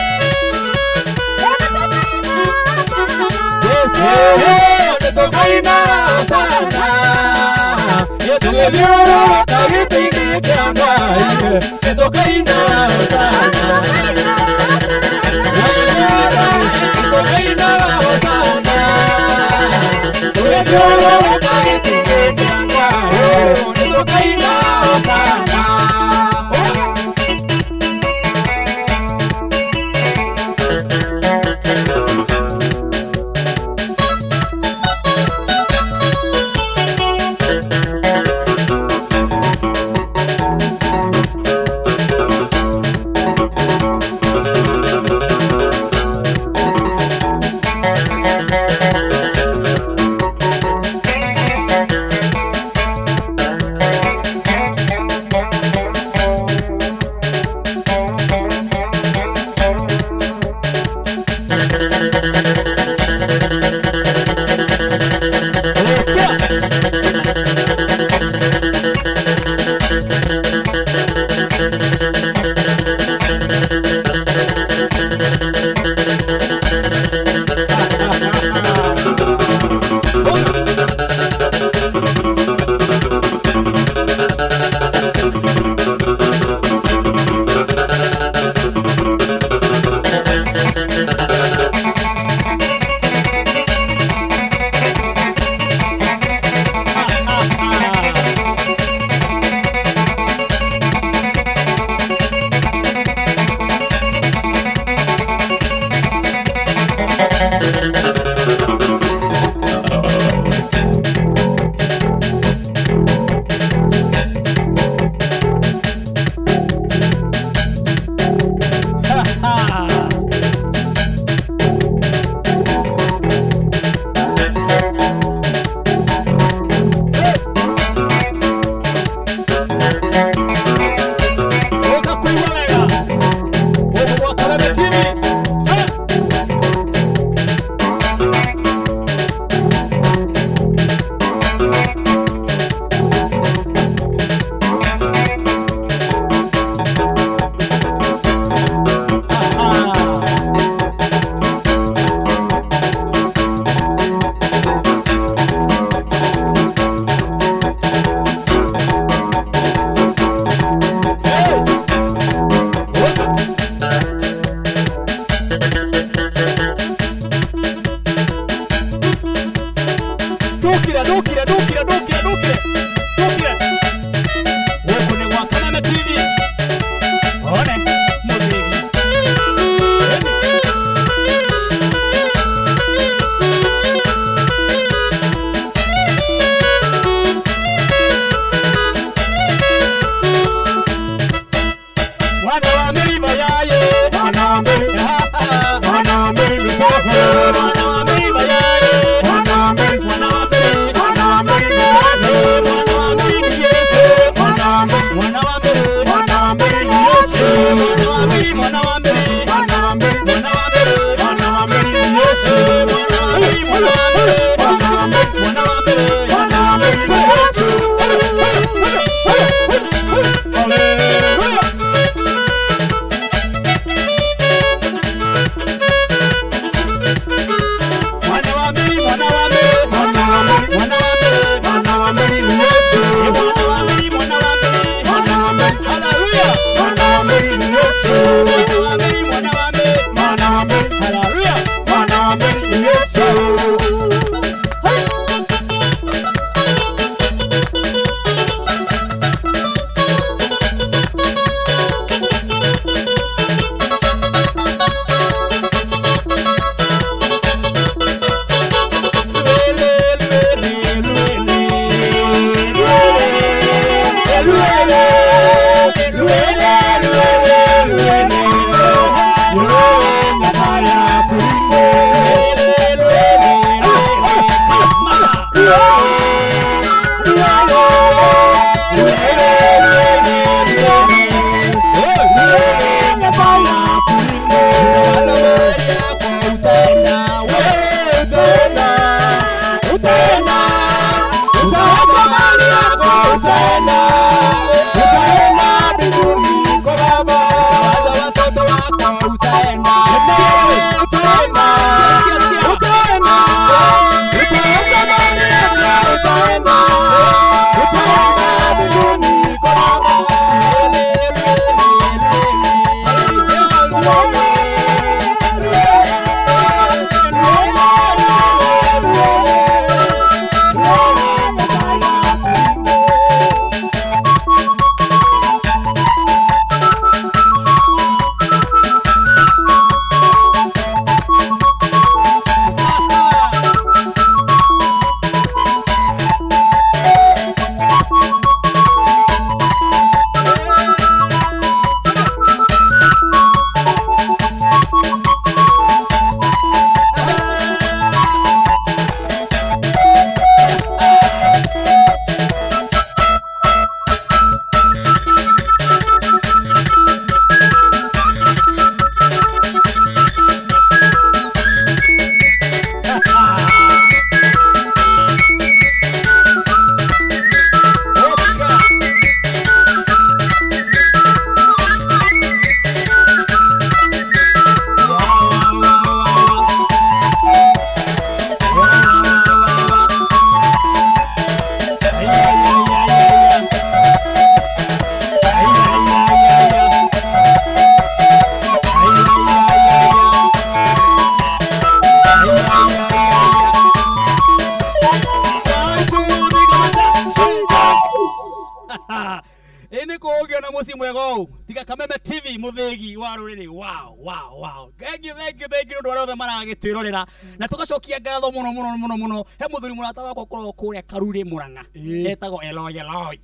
wega ũũ tiga Kameme TV mũthĩgi wa rũrĩrĩ. Wow, wow, wow. Thank you, thank you, thank you nĩ ũndũ arĩa othe maragĩtwĩrorera na tũgacokia ngatho mũno mũno mũno mũno. He mũthuri mũrata wakwa ũkoragwo kũrĩa Karurĩ Mũrang'a, etagwo Eloi Eloi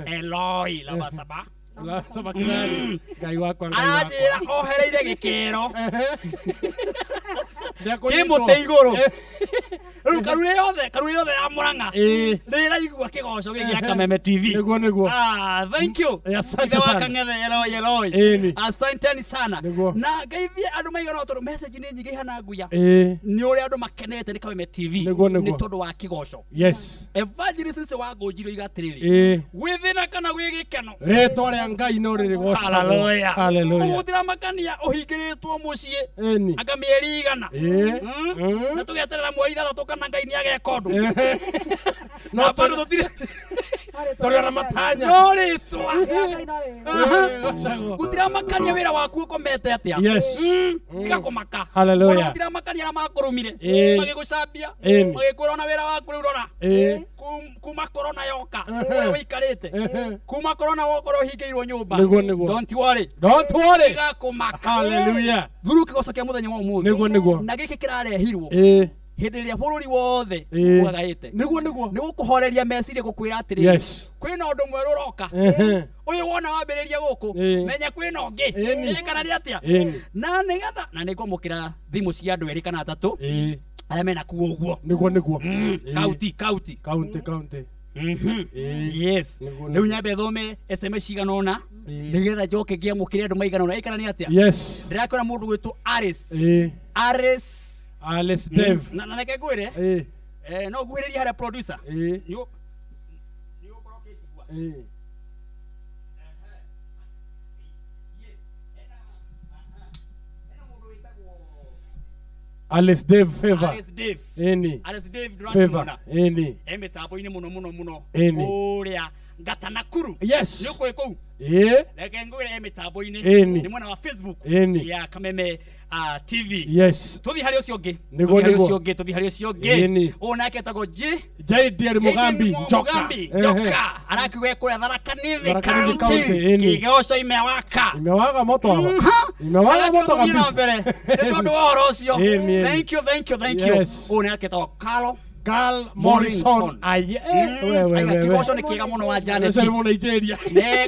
Eloi Labasaba Labasaba Kinani. Ngai wakwa, Ngai wakwa. Aranjĩra ohereire gĩkĩro kĩ mũtĩ igũrũ. Rĩu Karurĩ yothe ya Mũrang'a nĩĩraigua kĩgoco gĩkĩ gĩa Kameme TV. Nĩguo, nĩguo. Ah, thank you. Asante Ithe wa sana. Kang'ethe Eloi Eloi. Ĩni. Asanteni sana. Nĩguo. Na ngeithie andũ maigana ũũ tondũ message nĩ nyingĩ ihana nguya. Nĩ ũrĩa andũ makenete nĩ Kameme TV. Nĩguo, nĩguo. Nĩ tondũ wa kĩgoco. Yes. Evangelist ũcio wa Ngũnjiro iga atĩrĩrĩ. Gwĩ thĩna kana gwĩ gĩkeno. Rĩtwa rĩa Ngai no rĩrĩgocagwo. Hallelujah. Hallelujah. Ũguo gũtiramakania ũhingĩrĩtwo mũciĩ. Ĩni. Anga mĩeri 100. Na tũgeterera mweri 6 kana Ngai nĩageka ũndũ. No bado tũtirĩ tũrĩ ona matanya. No rĩtwa. Gũtiramakania wĩra waku ũkomete atĩa. Yes. Tiga kũmaka. Hallelujah. Ona gũtiramakania arĩa makũrumire. Magĩgũcambia. Magĩkwĩra ona wĩra waku rĩu rora. Kuma corona yoka. Ũrĩa wĩikarĩte. Kuma corona wokorwo ũhingĩirwo nyũmba. Nĩguo, nĩguo. Don't worry. Don't worry. Tiga kũmaka. Hallelujah. Thuru kĩgoco kĩa mũthenya wa ũmũthĩ. Nĩguo, nĩguo. Na gĩkĩ kĩrarehirwo. Hĩndĩ ĩrĩa bũrũri wothe ũgagaĩte. Nĩguo, nĩguo. Nĩ gũkũhoreria meciria gũkwĩra atĩrĩrĩ. Yes. Kwĩna ũndũ mwerũ ũroka. Ũyũ wona wambĩrĩria gũkũ. Menya kwĩna ũngĩ. Kana nĩ atĩa? Na nĩgetha na nĩngwamũkĩra thimũ cia andũ erĩ kana atatũ. Arĩa mena kuo ũguo. Nĩguo, nĩguo. Kaunti, kaunti. Kaunti, kaunti. Yes. Rĩu nyambe thome SMS cigana ũna nĩgetha njoke ngĩamũkĩre andũ maigana ũna. Kana nĩ atĩa? Yes. Ndĩrakora mũndũ gwĩtwo Aris. Aris. Alice Dave. Na reke ngwĩre. No nguhĩrĩrie harĩa producer. Nĩ ũgũkorwo ũkĩnjigua. Alice Dave Favor. Alice Dave. Ĩni. Alice Dave Favor. ndũrakĩmuona. Ĩni. E mĩtambo-inĩ mũno mũno mũno. Ĩni. Kũrĩa Ngatanakuru. Yes. Nĩ ũkũĩ kũu? Reke ngwĩre e mĩtambo-inĩ. Ĩni. Nĩ mwena wa Facebook. Ĩni. Ya Kameme TV. Yes. Tũthiĩ harĩ ũcio ũngĩ. Nĩguo, Tũthiĩ harĩ nĩguo. ũcio ũngĩ, tũthiĩ harĩ ũcio ũngĩ. Ĩni. Ũyũ nake etagwo J. JD Mugambi Njoka. Mugambi Njoka. Arakiuga kũrĩa Tharaka Nithi Tharaka Nithi County. County, ĩni. Kĩgoco imewaka. Imewaka moto hapa. Imewaka moto Tũthiĩ na kabisa. mbere. Nĩ tondũ wa ũhoro ũcio. Ĩni, ĩni. Thank you, thank you, thank you. Yes. Ũyũ nake etagwo Carlo Carl Morrison. Aye. We, we, Aiga we, we. kĩgoco nĩ kĩega mũno wa Janet. Ũcio nĩ Mũnigeria. Nĩ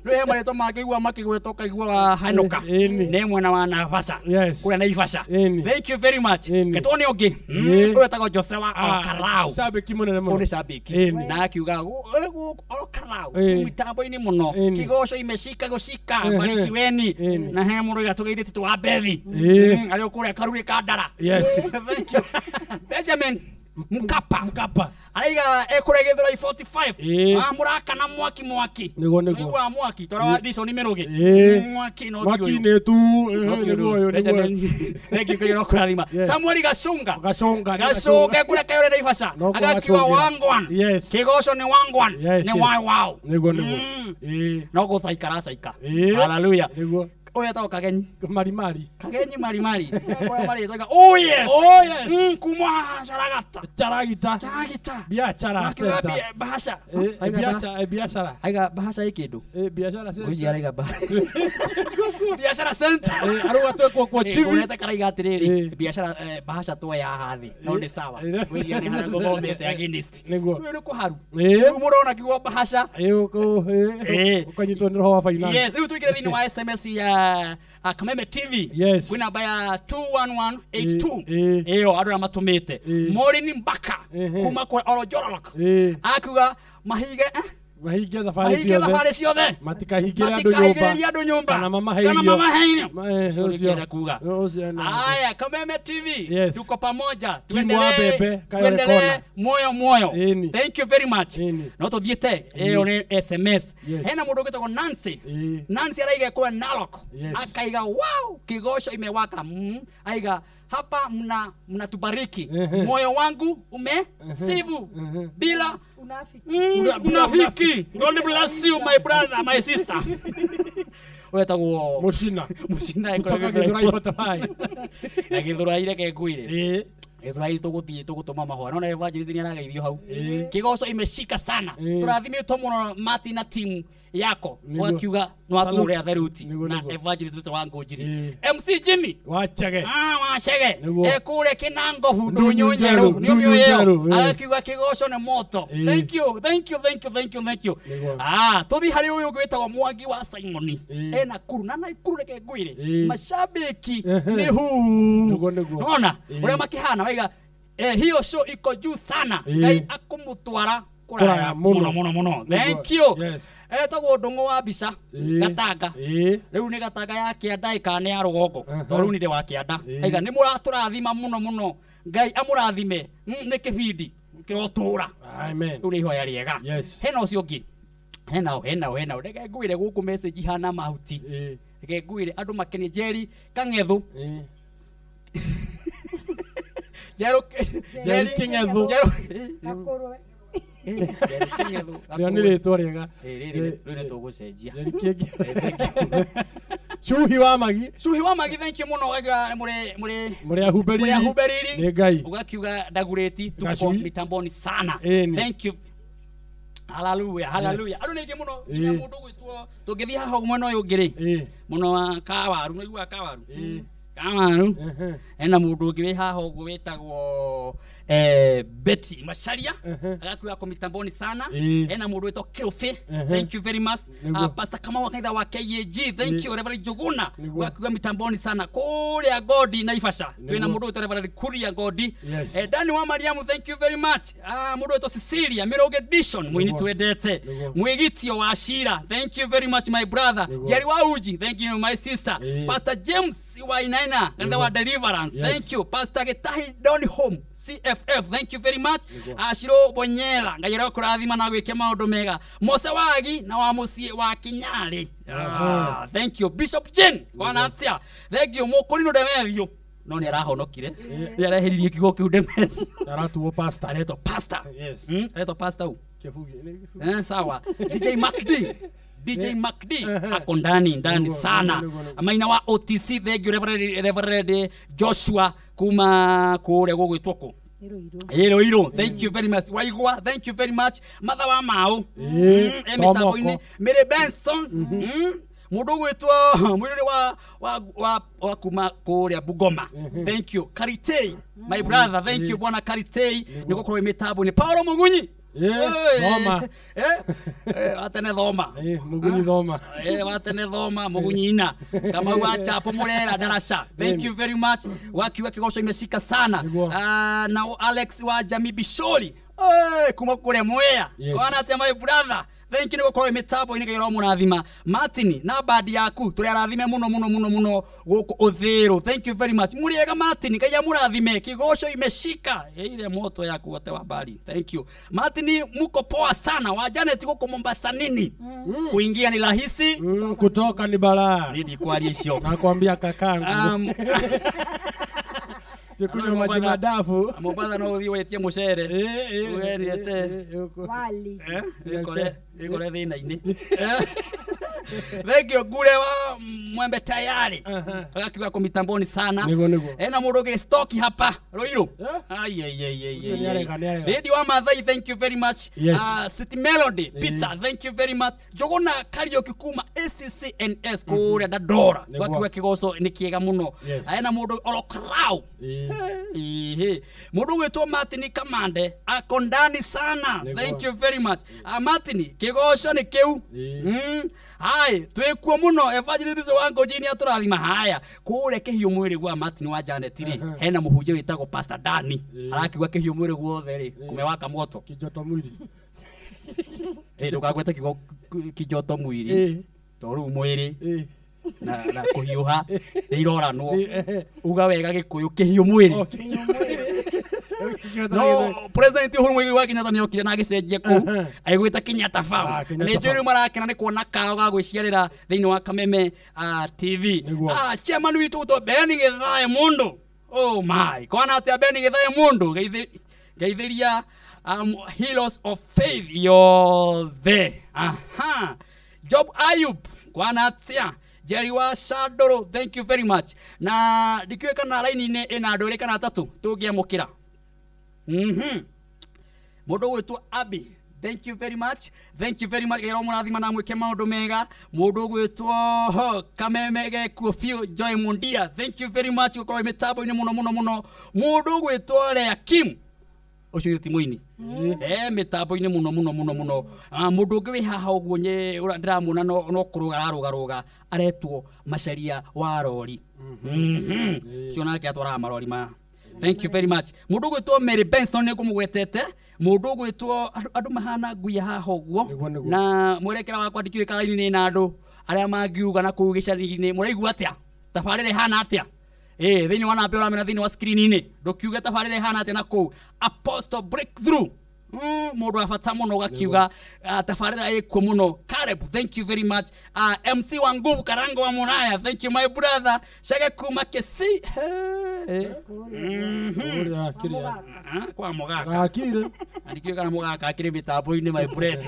rĩu he marĩtwa mangĩigua makĩgwetwo ũkaigua Hanuka. Nĩ mwena wa Naivasha. Yes. Kũrĩa Naivasha. Thank you very much. Ketwo nĩ ũngĩ. Ũyũ etagwo Jose wa Okarau. Shabiki mũnene mũno. Ũyũ nĩ shabiki. Na akiuga Okarau. Mitambo-inĩ mũno. Kĩgoco imeshika gũcika. Barikiweni. Na he mũndũ gatũgeithĩtie tũ wa Bethi. Arĩ kũrĩa Karurĩ Kandara. Yes. Thank you. Benjamin Mkapa. Mkapa. Araiga ekũrĩa Gĩthũrai 45. Mũrakana mwaki mwaki. Nĩguo, nĩguo. Nĩguo mwaki twara wa Dison Mĩrũgĩ. Mwaki no Mwaki ti ũyũ. nĩ tu. No ti Nĩguo ũyũ. ũyũ, nĩguo ũyũ. Benjamin, thank you Ngai ũrokũrathima. Samuel Gacunga. Gacunga. Gacunga ekũrĩa Kayore Naivasha. No Agakiuga kũgacũngĩra. wangwan. Yes. Kĩgoco nĩ wangwan. Yes, Nĩ yes. wa wow. Nĩguo, nĩguo. No gũthaika aracaika. Hallelujah. Nĩguo. Ũyũ etagwo Kagenyi. Marimari. Kagenyi Marimari. Kũrĩa marĩtwa Oh yes. Oh yes. Kuma haha Caragata. Charagita. Charagita. Biashara Akiuga center. Bahasha. Aiga Biashara, biashara. Aiga bahasha ĩ kĩndũ. Biashara center. Ngwĩciria araiga Biashara center. Arauga twekwo kwa chivi. Ngũrete karaiga atĩrĩrĩ. Biashara bahasha tuoya haha thĩ. No nĩ sawa. Ngwĩciria nĩ harĩa ngũthomete against. Nĩguo. Rĩu nĩ kũharu. Rĩu mũndũ ona akiuga bahasha. Ũkanyitwo nĩ roho wa finance. Yes, rĩu tũingĩre thĩinĩ wa SMS ya Kameme TV. Yes. Kwĩ namba ya 21182. Ĩyo andũ arĩa matũmĩte. Maureen Mbaka kuma kwa Olojororok. Akiuga mahinge Mahinge thabarĩ mahinge ciothe. thabarĩ ciothe. Matikahingĩre andũ nyũmba. Matikahingĩrĩrie andũ nyũmba. Kana mamahe Kana irio. mamahe irio. Ũcio. Ũcio kuga. Ũcio nĩ- Aya, Kameme TV. Yes. Tuko pamoja. Timu wa Bebe, Kayole tuendelee Kona. moyo moyo. Thank you very much. No tuthiĩte ĩyo nĩ SMS. Yes. Hena mũndũ ũgĩtagwo Nancy. Nancy araiga kũrĩa Narok. Yes. Akaiga wow, kigoco imewaka. Aiga hapa mnatubariki. Moyo wangu umesivu bila unafiki. God bless you my brother, my sister. Wetagwo Mucina. Mucina Kutoka Githurai 45. Na Githurai reke ngwire. Githurai tũgũthiĩ tũgũtũma mahũa. Nona evangelist nĩ arageithio hau. Kĩgoco imeshika sana. Tũrathimĩtwo mũno Martin na timu yako. Nĩguo. Ũgakiuga No atũre atheruti na evangelist wa Ngũnjiri. MC Jimmy wachege. Wachege. Kũrĩa Kĩnangobu ndunyu njerũ nĩ ũyũ. Agakiuga kĩgoco nĩ moto. Thank you. Thank you. Thank you. Thank you. Thank you. Tũthiĩ harĩ ũyũ ũngĩ wĩtagwo Mwangi wa Simoni. Ena kuru na Naikuru reke ngwĩre. Mashabiki nĩ huu. Nona ũrĩa makĩhana waiga hiyo show iko juu sana. Ngai akumutwara kuraya muno muno muno. Thank you. Etagwo Ndung'u wa mbica Gatanga. Riu ni Gatanga ya kĩanda ĩkana nĩ ya rũgongo. To riu nĩ wa kĩanda. Aiga nĩ mũratũrathima muno muno. Ngai amũrathime nĩ kĩbindi kĩrotũra. Amen. Riu nĩ ihoya rĩega. Hena ũcio ũngĩ. Hena. Reke ngwĩre gũkũ message ihana mahuti. Reke ngwĩre andũ makenie Jerry Kang'ethu. Jerry King'ethu. Rĩo nĩ rĩtwa rĩega. Rĩu nĩ tũgũcenjia. Cuhi wa Magi. Cuhi wa Magi thank you mũno mũrĩ ahuberiri. Nĩ Ngai. Ũgakiuga ndagurĩti tuko mitamboni sana. Thank you. Hallelujah, hallelujah. Andũ nĩ aingĩ mũno nginya mũndũ ũgwĩtwo tũngĩthiĩ haha mwena ũyũ ũngĩ rĩ. Mũno wa Kawaru, nĩ ũiguaga Kawaru? Kawaru. Hena mũndũ ũngĩ wĩ haha ũguo wĩtagwo Betty Macharia agakuwa kwa mitamboni sana. Ena mũndũ wĩtwo Kirubi, thank you very much. Pastor Kamau wa kanitha wa KAG, thank you. Reverend Njuguna agakuwa mitamboni sana kũrĩa Godi Naivasha. Twĩna mũndũ wĩtwo Reverend Kuria Godi. Dani wa Mariamu, thank you very much. Mũndũ wĩtwo Cecilia Miroge Dishon mwini twendete. Mwĩgitio wa Shira, thank you very much my brother. Jerry wa Uji, thank you my sister. Pastor James wa Inaina kanitha wa Deliverance, thank you. Pastor Gitahi Don Home CFF, thank you very much. Ashiro Bonyera Ngai arakũrathima na gwĩke maũndũ mega. Mose Wagi na wa mũciĩ wa Kinyarĩ, thank you. Bishop Jane kwana atĩa, thank you. Mũkũrinũ Ndemethio no nĩ arahonokire, nĩ areheririe kiugo kĩu Ndemethio, aratuo pastor, aretwo pastor. Aretwo pastor u sawa. DJ MacD DJ MacD ako ndani sana. Maina wa OTC, thank you Reverend Joshua kuma kũrĩa gũgwĩtwo kũ Iro, thank you very much. Waigua, thank you very much. Matha wa Mau, mĩtambo-inĩ. Mary Benson, mũndũ ũgwĩtwo mũirũrĩ wa kuma kũrĩa Bungoma, thank you. Karitei, my brother, thank you bwana Karitei nĩ gũkorwo mĩtambo-inĩ. Paulo Mugunyi, Thoma. Watene thoma. Mugunyi thoma. Watene thoma Mugunyi ina. Kamau wa Chapo Murera Darasha, thank you very much. Wakiwa kĩgoco imeshika sana. Na Alex wa Jamii Bishori, kuma kũrĩa Mwea. Kwana atĩa my brother, thank you nĩ gũkorwo mĩtambo-inĩ Ngai ũramũrathima. Martin na bandi yaku tũrĩ arathime mũno mũno mũno mũno gũkũ Ũthĩrũ, thank you very much. Mũrĩega Martin, Ngai amũrathime, kĩgoco imeshika ile moto yaku wote wa bari, thank you Martin. Muko poa sana wa Janet gũkũ Mombasa nini, kuingia ni rahisi, kutoka ni balaa. Nilikuwa icio nakwambia kakangu. Gĩkunywa maji madafu. Mombatha no ũthiĩ wetie mũcere. Uge nĩete wali. Ĩkore thĩna-inĩ. Thank you Ngure wa Mwembe Tayari. Agakiuga ko mitamboni sana. Ena mũndũ ũngĩ stoki hapa Ruiru. Ai ai ai ai. Lady wa Mathai, thank you very much. Sweet Melody Peter, thank you very much. Njuguna Kariuki kuma ACCNS kũrĩa Dandora. Gwakiuga kĩgoco nĩ kĩega mũno. Ena mũndũ Orokrau. Mũndũ ũgwĩtwo Martin Kamande ako ndani sana, thank you very much. Martin kĩgoco nĩ kĩu. Hai twĩkuo mũno. Evangelist wa Ngũnji nĩ atũrathima. Haya kũrĩa kĩhiũ mwĩrĩ gwa Martin wa Janet rĩ, hena mũhunjia wĩtagwo Pastor Dani arakiuga kĩhiũ mwĩrĩ guothe rĩ kumewaka moto. Kijoto mwiri. Ndũkagwete kiugo kijoto mwiri to rĩu mwĩrĩ na kũhiũha nĩ iroranwo. Uga wega Gĩkũyũ kĩhiũ mwĩrĩ. No President Uhuru Muigai wa Kenyatta nĩ okire na agĩcenjia kũu agĩgwĩta Kenyatta Farm. Nĩ njũĩ rĩu marakena nĩ kuona kao ga gwĩciarĩra thĩinĩ wa Kameme TV. Chairman witũ ũgwĩtwo Ben Githae Mũndũ. Oh my, kwana atĩa Ben Githae Mũndũ, geithĩria Heroes of Faith yothe. Aha. Job Ayub, kwana atĩa Jerry wa Shandoro, thank you very much. Na ndikĩũĩ kana raini-inĩ ĩna andũ erĩ kana atatũ tũngĩamũkĩra. Mũndũ ũgwĩtwo Abi Thank you very much, thank you very much. Ero mũrathima na mwĩke maũndũ mega. Mũndũ ũgwĩtwo Kameme gekuo biũ Joy Mundia, thank you very much gũkorwo mĩtambo-inĩ mũno mũno mũno. Mũndũ ũgwĩtwo Lea Kim ũcio ti mũini mĩtambo-inĩ mũno mũno mũno mũno. Mũndũ ũngĩ wĩ haha ũguo ndĩramuona no kũrũga ararũgarũga, aretwo Macharia wa rori. Ũcio nake atwaraga marori maya. Thank you very much. Mũndũ ũgwĩtwo Mary Benson nĩ ngũmũgwetete. Mũndũ ũgwĩtwo andũ mahana nguya haha ũguo na mwerekera wakwa ndikĩũĩ kana raini-inĩ na andũ arĩa mangiuga na kũu gĩcagi-inĩ mũraigua atĩa tabarĩra ĩhana atĩa. Thĩinĩ wa namba ũramena thĩinĩ wa screen-inĩ ndũkiuge tabarĩra ĩhana atĩa na kũu. Apostle Breakthrough, mũndũ wa bata mũno ũgakiuga tabarĩra ĩkuo mũno. Caleb, thank you very much. MC wa nguvu Karango wa Muraya, thank you my brother. Shage kuma Kesi kwa mũgaka andikio kana mũgaka akĩrĩ mĩtambo-inĩ my friend.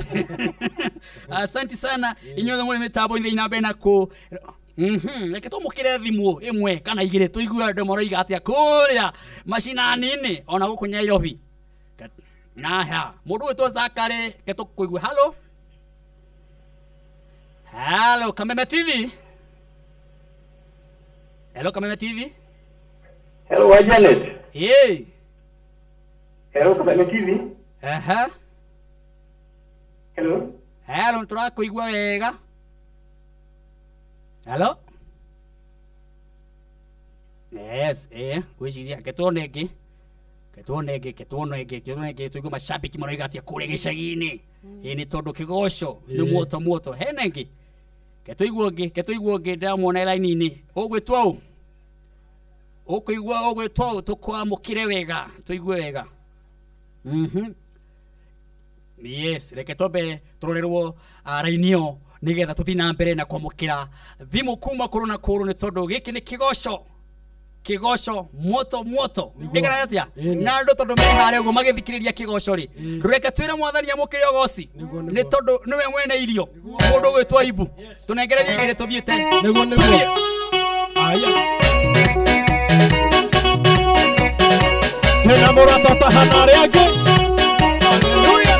Asante sana inyuothe mũrĩ mĩtambo-inĩ ina mbere na kũ. Reke tũmũkĩre thimũ ĩmwe kana igĩrĩ tũigue andũ maroiga atĩa kũrĩa macinani-inĩ ona gũkũ Nairobi. Naha mũndũ wĩtwo Zakari, reke tũkũigue. Hello, hello Kameme TV. Hello Kameme TV. Hello wa Janet. Hey. Hello Kameme TV. Aha. Hello. Hello, tũrakũigua wega. Hello. Yes, gwĩciria reke tuone ĩngĩ. Ketuone ĩngĩ tũigue macambĩki maroiga atĩa kũrĩa gĩcagi-inĩ. Nĩ tondũ kĩgoco nĩ muoto muoto. Hena ĩngĩ. Ketũigua ĩngĩ ndĩramuona raini-inĩ. Ũgwĩtwo ũ? Ũkũigua ũgwĩtwo ũ? Tũkwamũkĩre wega, tũigue wega. Yes, reke twambe tũrorerwo raini ĩyo nĩgetha tũthiĩ na mbere na kwamũkĩra thimũ kuma kũrũ na kũrũ nĩ tondũ gĩkĩ nĩ kĩgoco kĩgoco moto moto. Ĩkana atĩa na andũ tondũ me harĩa ũguo magĩthikĩrĩria kĩgoco rĩ, ndũreke twĩre mwathani amũkĩre ũgoci nĩ tondũ nĩwe mwene irio. Mũndũ ũgwĩtwo Ibu, tũnengererie igĩrĩ tũthiĩte. Nĩguo nĩguo. Aya. Twĩna mũrata ũtahana arĩa angĩ. Hallelujah.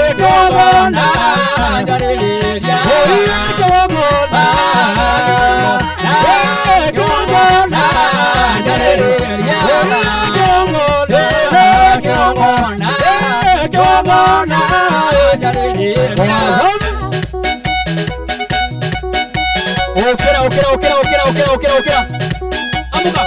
Kĩgongona njarĩrĩria kĩgongona kĩgongona njarĩrĩria kĩgongona kĩgongona njarĩrĩria. Ũkĩra ũkĩra ũkĩra ũkĩra ũkĩra ũkĩra ũkĩra amuka.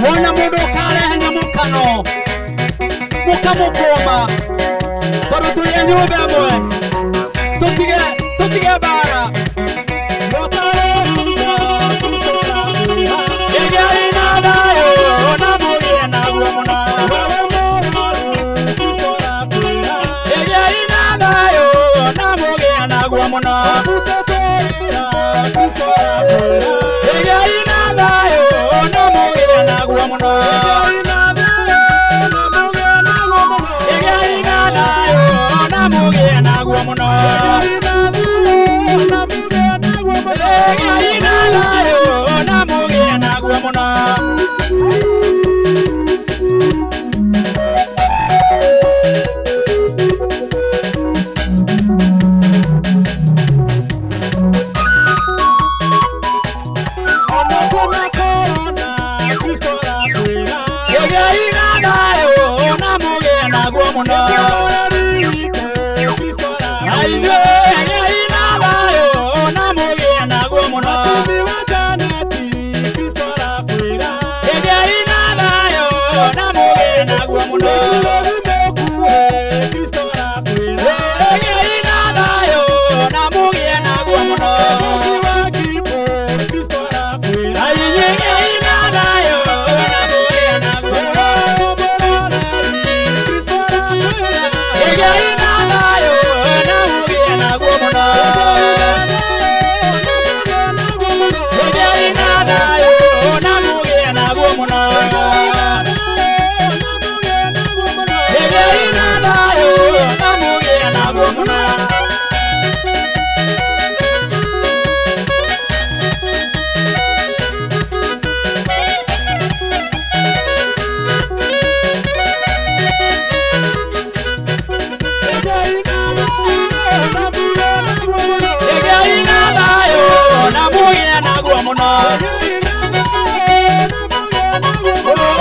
Wona mundu ukarehe nyamukano mukamukuma tondu turi a nyumba ĩmwe tutige mbara. Gĩai na thayũ na mũgĩe naguo mũno. Gĩai na thayũ na mũgĩe naguo mũno. Gĩai na thayũ na mũgĩe naguo mũno. Gĩai na thayũ na mũgĩe naguo mũno. Gĩai na thayũ na mũgĩe naguo mũno. Gĩai na thayũ na mũgĩe naguo mũno. Ithuĩ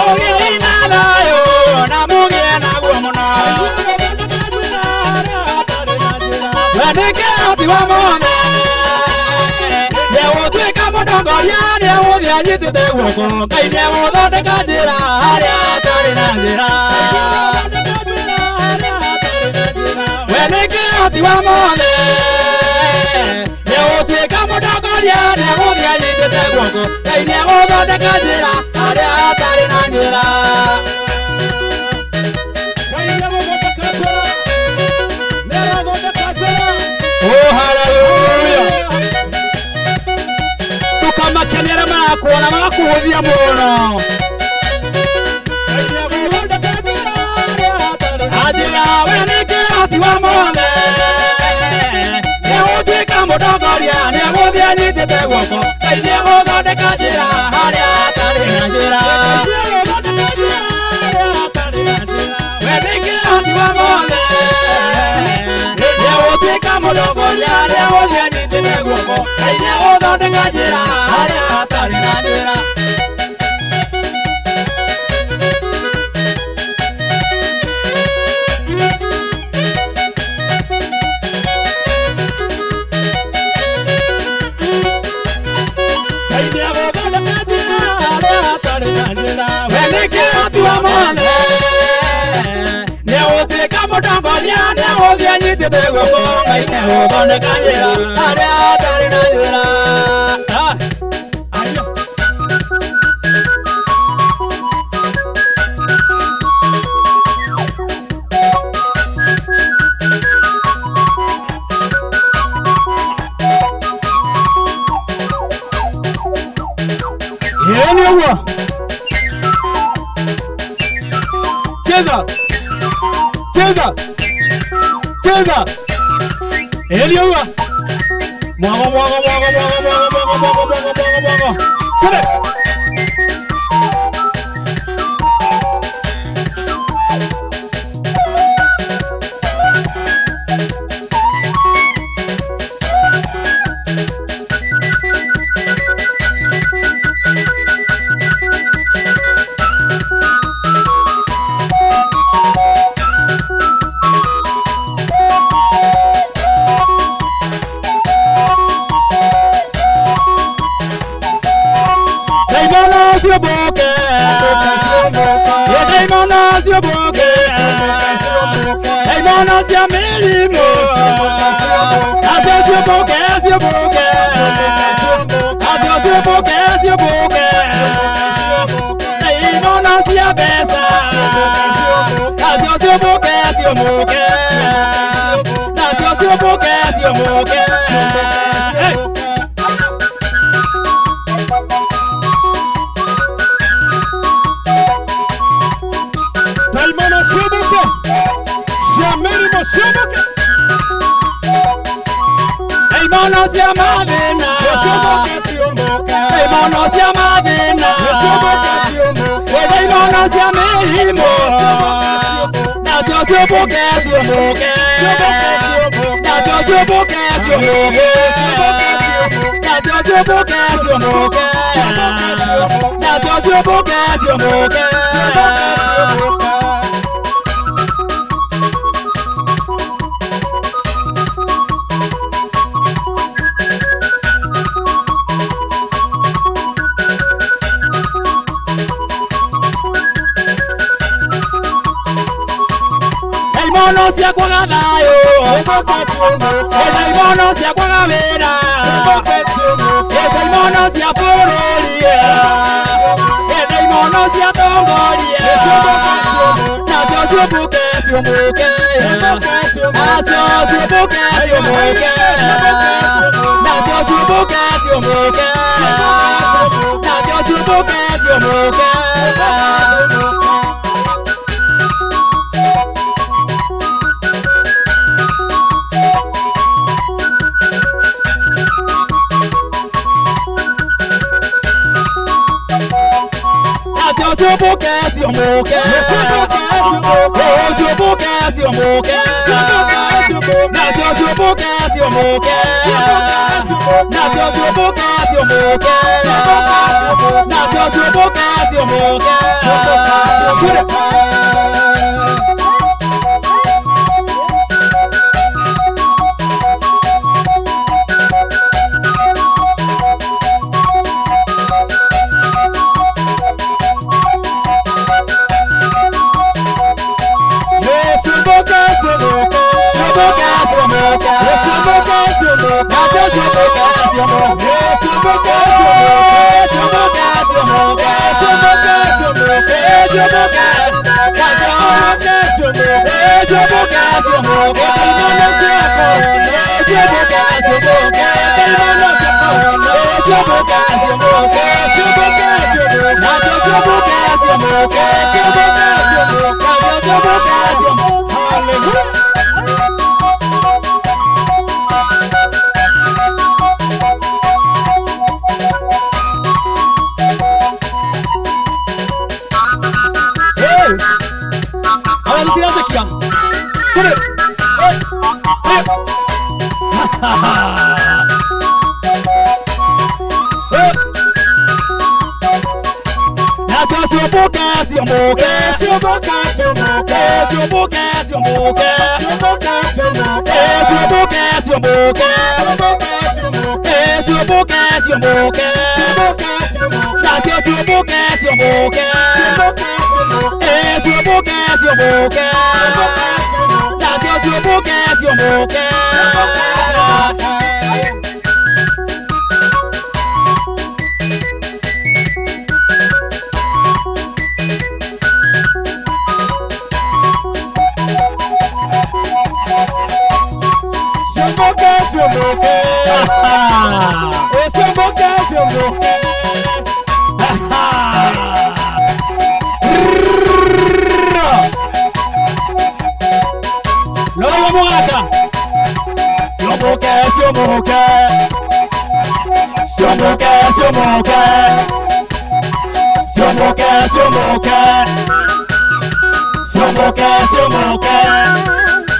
Ũgĩai na thayũ na mũgĩe naguo mũno. We nĩ kĩhoti wa mothe, nĩegũtuĩka mũtongoria, nĩegũthiĩ anyitĩte guoko. Ngai nĩegũthondeka njĩra harĩa hatarĩ na njĩra. We nĩ kĩhoti wa mothe, nĩegũtuĩka mũtongoria, nĩegũthiĩ anyitĩte guoko. Ngai nĩegũthondeka njĩra harĩa hatarĩ na njĩra. Oh, hallelujah. Ndũkamakenie arĩa marakuona magakũhũthia mũno. Anjĩra we nĩ kĩhoti wa mothe, nĩegũtuĩka mũtongoria, nĩegũthiĩ anyitĩte guoko. Ngai nĩegũthondeka njĩra harĩa hatarĩ na njĩra. We nĩ kĩhoti wa mothe, nĩegũtuĩka mũtongoria, nĩegũthiĩ anyitĩte guoko. Ngai nĩegũthondeka njĩra harĩa hatarĩ na njĩra. Ngai nĩegũthondeka njĩra harĩa hatarĩ na njĩra. We nĩ kĩhoti wa mothe, nĩegũtuĩka mũtongoria, nĩegũthiĩ anyitĩte guoko. Ngai nĩegũthondeka njĩra harĩa hatarĩ na njĩra. Ayo. Ĩĩ nĩ ũguo. Cheza. Cheza. Cheza. Ĩĩ nĩ ũguo. Mwago mwago mwago mwago mwago mwago mwago mwago mwago mwago. Twende. Daimono ciũmbũke. Ĩ daimono ciũmbũke. Daimono cia mĩrimũ. Nacio ciũmbũke ciũmbũke. Nacio ciũmbũke ciũmbũke. Daimono cia mbeca. Nacio ciũmbũke ciũmbũke. Nacio ciũmbũke ciũmbũke. Hey! Daimono ciũmbũke. Cia mĩrimũ ciũmbũke. Daimono cia mathĩna. Ciũmbũke ciũmbũke. Daimono cia mathĩna. Ciũmbũke ciũmbũke. Ĩ daimono cia mĩrimũ. Nacio ciũmbũke ciũmbũke. Nacio ciũmbũke ciũmbũke. Nacio ciũmbũke ciũmbũke. Nacio ciũmbũke ciũmbũke. Daimono cia kwaga thayũ. Ĩ daimono cia kwaga wĩra. Ĩ daimono cia bũrũri. Ĩ daimono cia tongoria. Nacio ciũmbũke ciũmbũke. Nacio ciũmbũke ciũmbũke. Nacio ciũmbũke ciũmbũke. Nacio ciũmbũke ciũmbũke. Nacio ciũmbũke ciũmbũke. Ciũmbũke ciũmbũke. ciũmbũke Nacio ciũmbũke ciũmbũke Nacio ciũmbũke ciũmbũke Nacio ciũmbũke ciũmbũke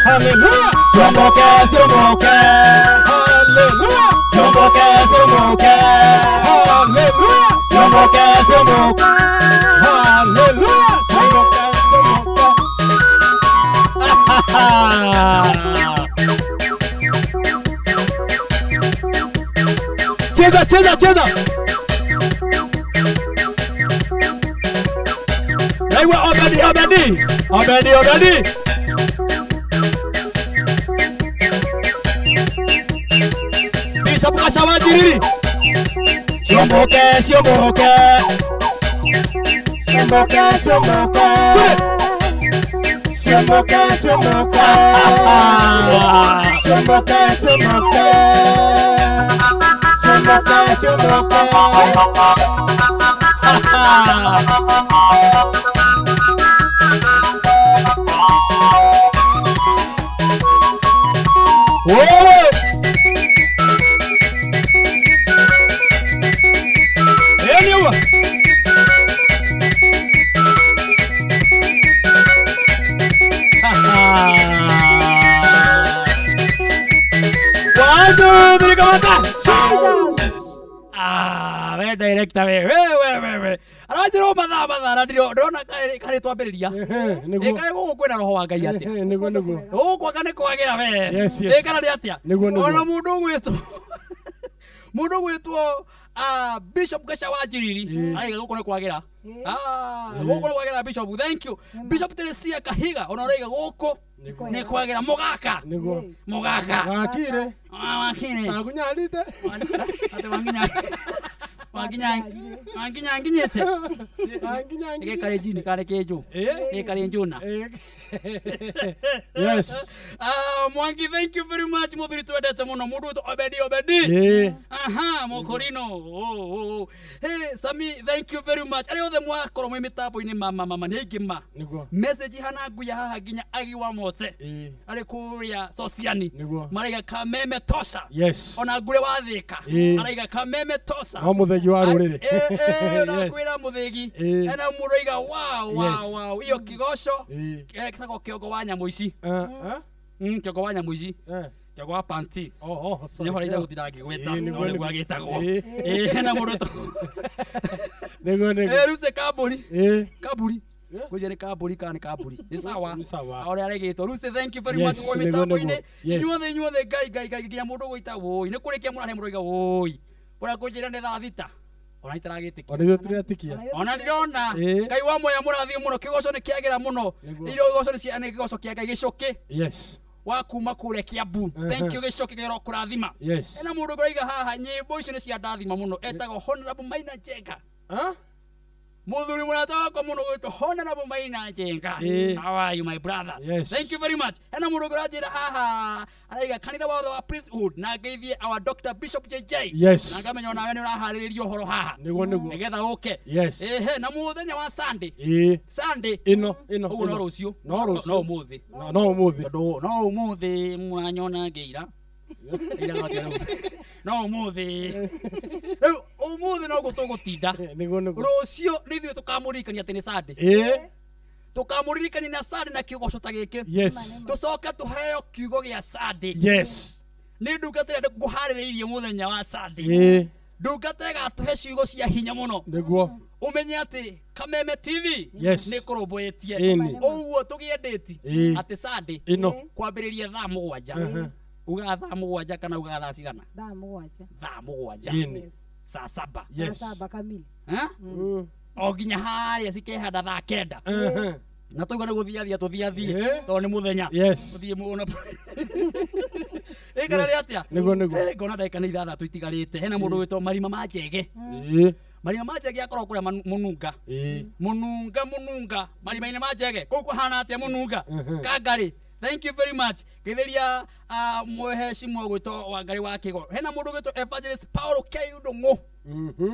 Hallelujah. Cheza, cheza, cheza. Aiwa Obedi, Obedi. Obedi, Obedi. Bishop Kashawa Jiriri. Siomboke, siomboke. Siomboke, siomboke. Siomboke, siomboke. Siomboke, siomboke. Directa we we we we aranjiro mathaa mathaa na ndĩrona karĩ twambĩrĩria ĩ kaĩ gũkũ kwĩna roho wa Ngai atĩa nĩguo nĩguo gũkũ anga nĩ kwagĩra we ĩ kana nĩ atĩa ona mũndũ ũgwĩtwo Bishop Gashawa Njiriri araiga gũkũ nĩ kwagĩra gũkũ nĩ kwagĩra Bishop thank you Bishop Teresia Kahiga ona araiga gũkũ nĩ kwagĩra mũgaka nĩguo mũgaka wakire wakire agunyarite ate wanginya nginyete wanginya kare jini kare kejo kare njuna yes Mwangi thank you very much muthuri twendete muno mundu witũ Obedi Obedi aha mokorino oh hey Sami thank you very much ari othe mwakorwo mwi mitambo-inĩ mama mama nĩ aingĩ ma message hana nguya haha nginya agi wa mote ari kuria sociani maraiga kameme tosha yes ona ngure wathika araiga kameme tosha no muthenya Mũthĩgi wa rũrĩrĩ. Ndakwĩra mũthĩgi ena mũndũ oiga wow wow wow iyo kĩgoco gĩtagwo kĩongo wa nyamũ ici. Kĩongo wa nyamũ ici. Kĩongo wa panti. Sorry. Nĩ hora itagũtinda ngĩgweta. Ĩĩ, No nĩguo agĩtagwo. Hena mũndũ Nĩguo nĩguo. Rĩu kambũri. Kambũri. Ngwĩciria nĩ kambũri kana nĩ kambũri. Nĩ sawa. Nĩ sawa. Ũrĩa aregĩtwo. Rĩu thank you very much Yes, kwa nĩguo, mĩtambo-inĩ. nĩguo. Yes. Inyuothe inyuothe Ngai Ngai Ngai nginya mũndũ ũgũita wũi. Nĩ kũrĩkia mũrahe mũndũ oiga wũi. Ũrĩa kũnjĩra nĩ thaa thita. Ona itaragĩtĩkia. Ona ithuĩ tũretikia. Ona ndĩrona Ngai wa moya mũrathime mũno kĩgoco nĩ kĩagĩra mũno. Irio kĩgoco nĩ nĩ kĩgoco kĩa Ngai gĩcũkĩ. Yes. Wa kuma kũrĩa Kiambu. Thank you gĩcũkĩ kĩro kũrathima. Yes. Ena mũndũ ũroiga haha nyĩmbo icio nĩ cia ndathima mũno etagwo Honorable Maina Njenga. Mũthuri mũrata wakwa mũno gwĩtwo Honorable Maina Njenga. How are you my brother? Yes. Thank you very much. Ena mũndũ ũranjĩra haha araiga kanitha wothe wa Priesthood na ngeithie our Dr. Bishop JJ. Yes. Na ngamenya onawe nĩ ũraharĩrĩria ũhoro haha. Nĩguo nĩguo. Nĩgetha ũke. Yes. Ehe na mũthenya wa Sunday. Sunday. Ĩno ĩno. Ũguo no rũciũ. No rũciũ. No ũmũthĩ. No ũmũthĩ. Tondũ no ũmũthĩ mũranyona ngĩira. No ũmũthĩ. Rĩu ũmũthĩ noguo tũgũtinda. Nĩguo nĩguo. Rũciũ nĩ ithuĩ tũkamũririkania atĩ nĩ Sunday. Tũkamũririkania na Sunday na kĩgoco ta gĩkĩ. Yes. Tũcoke tũheo kiugo gĩa Sunday. Yes. Nĩ ndungata ĩrĩa ngũharĩrĩirie mũthenya wa Sunday. Ndungata ĩgatũhe ciugo cia hinya mũno. Nĩguo. Ũmenye atĩ Kameme TV Yes. nĩ kũrũmbũĩtie. Ĩni. Ũguo tũgĩendĩti atĩ Sunday Ĩno. kwambĩrĩria thaa mũgwanja. Ugaga thaa mũgwanja kana ugaga thaa cigana? Thaa mũgwanja. Thaa mũgwanja. Ĩni. Saa saba. Yes. Thaa saba kamili. O nginya harĩa cikehanda thaa kenda. Na tauga nĩ gũthiathia tũthiathie tondũ nĩ mũthenya. Yes. Tũthiĩ mũno. Ĩkara rĩ atĩa? Nĩguo nĩguo. Ngona ndagĩka nĩ ithathatũ itigarĩte. Hena mũndũ wĩtwo Marima ma Njege. Marima ma Njege akoragwo kũrĩa Mũnunga. Mũnunga Mũnunga. Marima-inĩ ma Njege. Kũu kũhana atĩa Mũnunga? Kangarĩ. Thank you very much. Getheria mũheshimiwa gwĩtwo Wangari wa Kĩgo. Hena mũndũ gwĩtwo Evangelist Paul K. Ndung'u.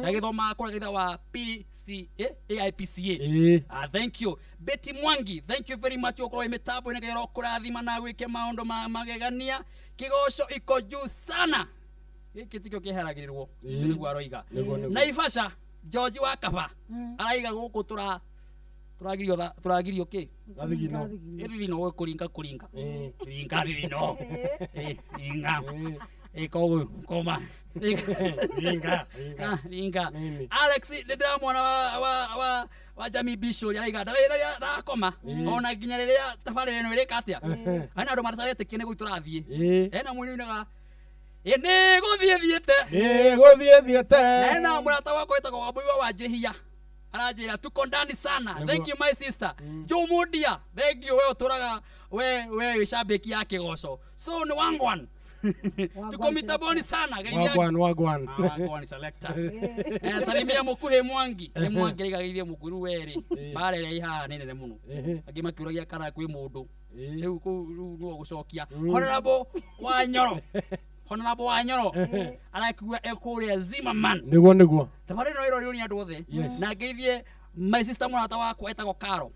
Agĩthoma kũrĩa kanitha wa PCA AIPCA. Thank you. Betty Mwangi, thank you very much gũkorwo wĩ mĩtambo-inĩ Ngai arokũrathima na gwĩke maũndũ ma magegania. Kĩgoco iko juu sana. Gĩkĩ tikĩo kĩheragĩrĩrwo. Ũcio nĩguo aroiga. Naivasha George wa Kaba araiga gũkũ tũragirio tũragirio kĩ? Gathigino. Ĩthithino kũringa kũringa. Ringa thithino. Ringa. Koguo koma. Ringa. Ringa. Alex nĩ ndĩramwona wa Jamii Bishop araiga ndakoma ona nginya rĩrĩa tabarĩra ĩno ĩrĩka atĩa. Hena andũ mataretĩkia nĩ gũi tũrathiĩ. Hena mũini uinaga nĩ gũthiĩ thiĩte. Nĩ gũthiĩ thiĩte. Na hena mũrata wakwa wĩtagwo Wambui wa Wanjĩhia. Aranjĩra tuko ndani sana. Thank you my sister. Joe Mudia, thank you we ũtũraga we wĩ shabiki ya kĩgoco. So nĩ wangwan. Tuko mitaboni sana. Wagwan wagwan. Wagwan selector. Salimia Mukuhi Mwangi. Nĩ Mwangi rĩga geithie mũkuru werĩ. Mbara ĩrĩa ĩ haha nĩ nene mũno. Angĩ makĩũragia kana kwĩ mũndũ. Rĩu kũu rĩu nĩwe ũgũcokia. Honorable Wanyoro. Honorable Wanyoro. Arakiuga ekũrĩa Zimmerman. Nĩguo nĩguo. Tabarĩra ĩno ĩrorirwo nĩ andũ othe. Na ngeithie my sister mũrata wakwa etagwo Karo.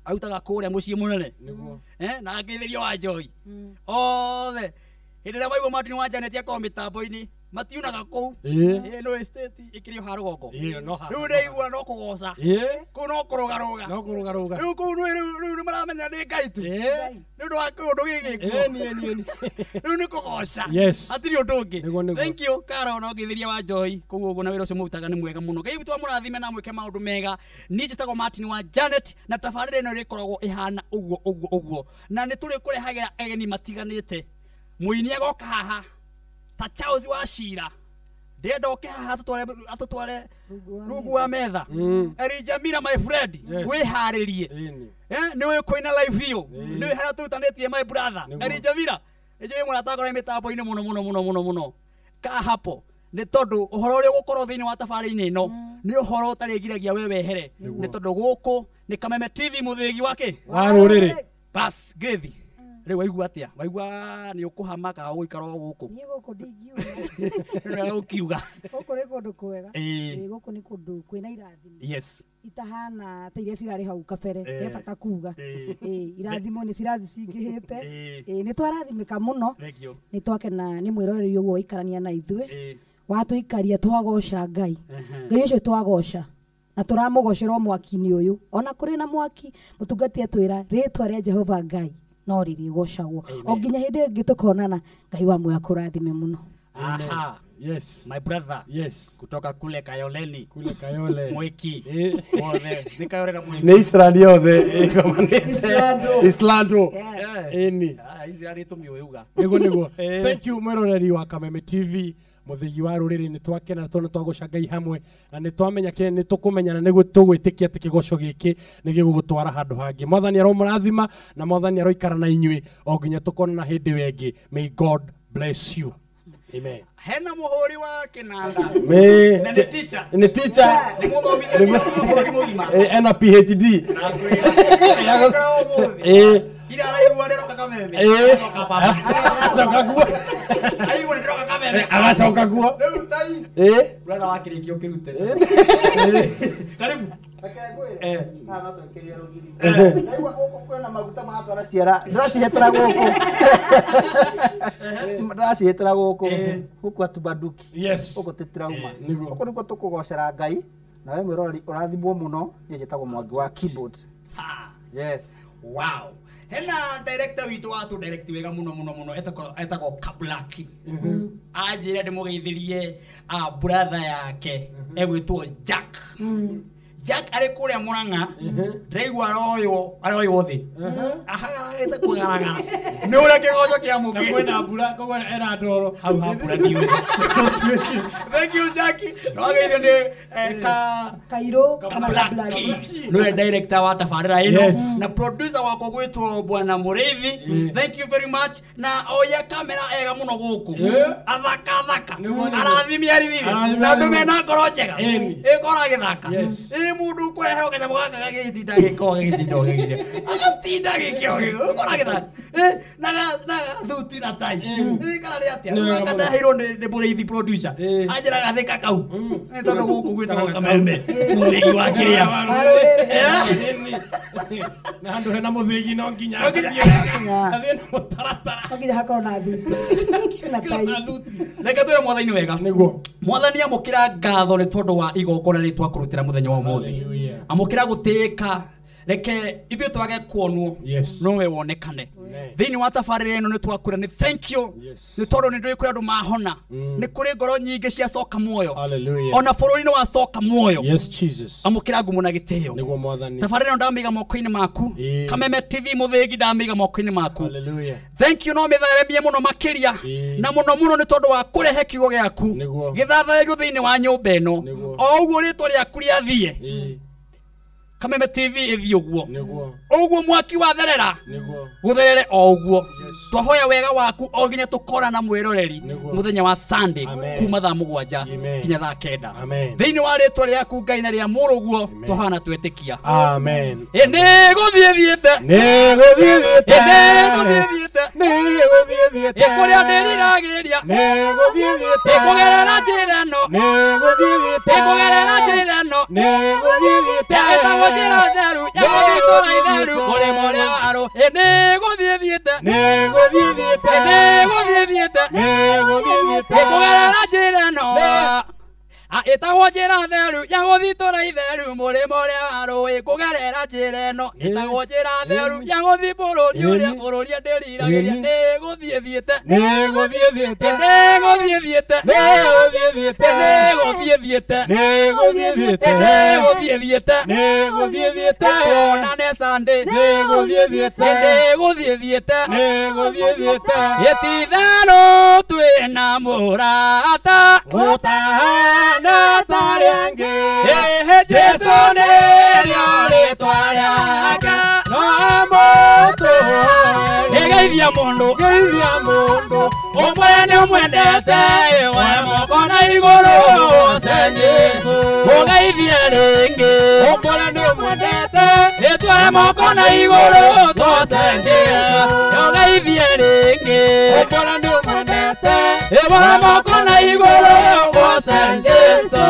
Arutaga kũrĩa mũciĩ mũnene. Nĩguo. Na ngeithĩrio wa Joy. Othe. Hĩndĩ ĩrĩa maigua Martin wa Janet akorwo mĩtambo-inĩ matiunaga kũu. No estate ĩkĩrĩ o haha rũgongo. Rĩu ndĩraigua no kũgoca. Kũu no kũrũgarũga. No kũrũgarũga. Rĩu kũu rĩu nĩ maramenya nĩ Ngai tu. Nĩ ũndũ wa kĩũndũ gĩkĩ kuo. Rĩu nĩ kũgoca. Yes. Hatirĩ ũndũ ũngĩ. Thank you Karo no ngeithĩria wa Joy. Koguo ũguo na wĩra ũcio mũrutaga nĩ mwega mũno. Ngai witũ amũrathime na mwĩke maũndũ mega. Niĩ njĩtagwo Martin wa Janet na tabarĩra ĩno ĩrĩkoragwo ĩhana ũguo ũguo ũguo. Na nĩ tũrĩkũrehagĩra ageni matiganĩte. Mũini agoka haha ta Charles wa Shira ndĩrenda oke haha atũtware rungu wa metha. Elijah Mira my friend wĩharĩrie. Nĩ ũĩ kũina live iyo nĩ ũĩ harĩa tũrutanĩtie my brother Elijah Mira. Nĩnjũĩ mũrata wakwa mĩtambo-inĩ mũno mũno mũno mũno mũno ka hapo nĩ tondũ ũhoro ũrĩa ũgũkorwo thĩinĩ wa tabarĩ-inĩ ĩno nĩ ũhoro ũtarĩgiragia we wehere nĩ tondũ gũkũ nĩ Kameme TV mũthĩgi wake wa rũrĩrĩ. Bas ngĩthi rĩu waigua atĩa? Waigua nĩ ũkũhama kana ũgũikara o gũkũ? Niĩ gũkũ ndingiuga. Rĩu ũkiuga. Gũkũ nĩ kũndũ kwega. Gũkũ nĩ kũndũ kwĩna irathimo. Yes. Itahana ta iria cirarĩ hau kabere. He bata kuga. Irathimo nĩ cirathi cingĩhĩte. Nĩ twarathimĩka mũno. Nĩ twakena nĩ mwĩroreri ũguo waikarania na ithuĩ. Watũikaria twagoca Ngai. Ngai ũcio twagoca. Na tũramũgocera mwaki-inĩ ũyũ. Ona kũrĩ na mwaki mũtungati atwĩra rĩtwa rĩa Jehova Ngai no rĩrĩgocagwo. O nginya hĩndĩ ĩngĩ tũkonana Ngai wa muoyo akũrathime mũno. Aha. Yes. My brother. Yes. Kutoka kule Kayoleni. Kule Kayole. Mwiki. Wothe. Ni Kayole na Mwiki. Nĩ Islandi yothe ĩgomanĩte. Islando. Ĩni. Ah, hizi arĩ tũmiũyuga. Nĩguo. Thank you mwĩroreri wa Kameme TV. Muthigi wa rũrĩrĩ nĩ twakena tondũ nĩ twagoca Ngai hamwe na nĩ twamenya kĩ nĩ tũkũmenyana nĩguo tũgwĩtĩkia atĩ kĩgoco gĩkĩ nĩ gĩgũgũtwara handũ hangĩ. Mwathani aromũrathima na Mwathani aroikara na inyuĩ o nginya tũkonana hĩndĩ ĩyo ĩngĩ. May God bless you. Amen. Hena muhuri wa kinanda. Me Na nĩ teacher. Nĩ teacher. Nĩ mũthomithia bũrũri mũgima. Ena PhD. Ira araigua rĩroka Kameme. Acoka baba. Acoka guo. Aigua rĩroka Kameme. Agacoka guo. Rĩu tai. Brother wakĩrĩkia ũkĩrute. Karibu. Reke ngwĩre. Haha no twĩkĩrie rũgiri. Ndaigua gũkũ kwĩna maguta maratwara ciara. Ndĩracihetera gũkũ. Ndĩracihetera gũkũ. Gũkũ atubanduki. Yes. Gũkũ tũtirauma. Gũkũ nĩkuo tũkũgocera Ngai. Nawe mwĩroreri ũrathimwo mũno. Niĩ njĩtagwo Mwangi wa keyboard. Yes. Wow. Hena director witũ wa tũ direct wega mũno mũno mũno etagwo Kablaki. Anjĩra ndĩmũgeithĩrie brother yake egwĩtwo Jack. Jack arĩ kũrĩa Murang'a ndĩraigua aroywo thĩ ahagaragĩte kũgaragara nĩ ũrĩa kĩgoco kĩa mũkĩ Na kwĩna mbura koguo ena ndoro hau ha mbura ndiũĩ. Thank you Jack. Nĩwageithio nĩ Kairũ Kablaki nĩwe director wa tabarĩra ĩno Yes. na producer wakwa gwĩtwo Bwana Mũrĩithi. Thank you very much. Na oya kamera ega mũno gũkũ athaka athaka arathimia arithimi na andũ mena ngoro njega ĩkora gĩthaka ĩ mũndũ ũkũreherwo kanyamũ gaka gagĩtinda gĩko gagĩtinda gagĩtinda agatinda gĩkĩo ũkora gĩthaka na gathuti na tai kana nĩ atĩa gaka ndaheirwo nĩ Mũrĩithi producer anjĩra gathĩka kau nĩ tondũ gũkũ gwĩtagwo Kameme mũthĩgi wa kĩrĩa na handũ hena mũthĩgi no nginya athiĩ na mũtaratara no nginya hakorwo na thuti na tai. Reke twĩre Mwathani wega. Nĩguo. Mwathani amũkĩra ngatho nĩ tondũ wa igongona rĩrĩ twakũrutĩra mũthenya wa ũmũthĩ. Amũkĩra gũtĩĩka. Reke ithuĩ twage kuonwo nowe wonekane. Thĩinĩ wa tabarĩra ĩno nĩ twakwĩra nĩ thank you nĩ tondũ nĩ ndũĩ kũrĩ andũ mahona. Nĩ kũrĩ ngoro nyingĩ ciacoka muoyo. Ona bũrũri nĩ wacoka muoyo. Yes Jesus. Amũkĩra ngumo na gĩtĩo. Nĩguo Mwathani. Tabarĩra ĩno ndamĩiga moko-inĩ maku. Kameme TV mũthĩgi ndamĩiga moko-inĩ maku. Hallelujah. Thank you no mĩtheremie mũno makĩria na mũno mũno nĩ tondũ wa kũrehe kiugo gĩaku gĩthathaĩrio thĩinĩ wa nyũmba ĩno o ũguo rĩtwa rĩaku rĩathiĩ Kameme TV ĩthiĩ ũguo ũguo mwaki watherera gũtherere o ũguo twahoya wega waku o nginya tũkorana mwĩroreri mũthenya wa Sunday kuma thaa 7 nginya thaa 9 thĩinĩ wa rĩtwa rĩaku Ngai na rĩa mũrũguo twahoya na twetĩkia. Amen. Nĩ gũthiĩ thiĩte nĩ gũthiĩ thiĩte nĩ gũthiĩ thiĩte nĩ gũthiĩ thiĩte kũrĩa ndĩriragĩria nĩ gũthiĩ thiĩte kũgerera njĩra ĩno nĩ gũthiĩ thiĩte kũgerera njĩra ĩno nĩ gũthiĩ thiĩte ĩtagwo njĩra theru ya gũtũra itheru mũrĩmo ũrĩa wa rũĩ nĩ gũthiĩ thiĩte nĩ gũthiĩ thiĩte nĩ gũthiĩ thiĩte nĩ gũthiĩ thiĩte kũgerera njĩra ĩno ĩtagwo njĩra theru ya gũthitũra itheru mũrĩmo ũrĩa wa rũĩ kũgerera njĩra ĩno ĩtagwo njĩra theru ya gũthiĩ bũrũri ũrĩa bũrũri ndĩriragĩria nĩ gũthiĩ thiĩte nĩ gũthiĩ thiĩte nĩ gũthiĩ thiĩte nĩ gũthiĩ thiĩte nĩ gũthiĩ thiĩte nĩ gũthiĩ thiĩte nĩ gũthiĩ thiĩte nĩ gũthiĩ thiĩte tuonane Sunday nĩ gũthiĩ thiĩte nĩ gũthiĩ thiĩte nĩ gũthiĩ thiĩte gĩtitherũ twĩna mũrata ũtahana tarĩangĩ Jesu nĩrĩo rĩtwa rĩake no mũtũe geithia mũndũ geithia mũndũ ũmwe nĩ ũmwendete we moko na igũrũ ũgoce Jesu ũgeithie rĩngĩ ũmwe nĩ ũmwendete ĩtware moko na igũrũ tũgoce Jesu ũgeithie rĩngĩ ũmwe nĩ ũmwendete ĩware moko na igũrũ ũgoce Jesu.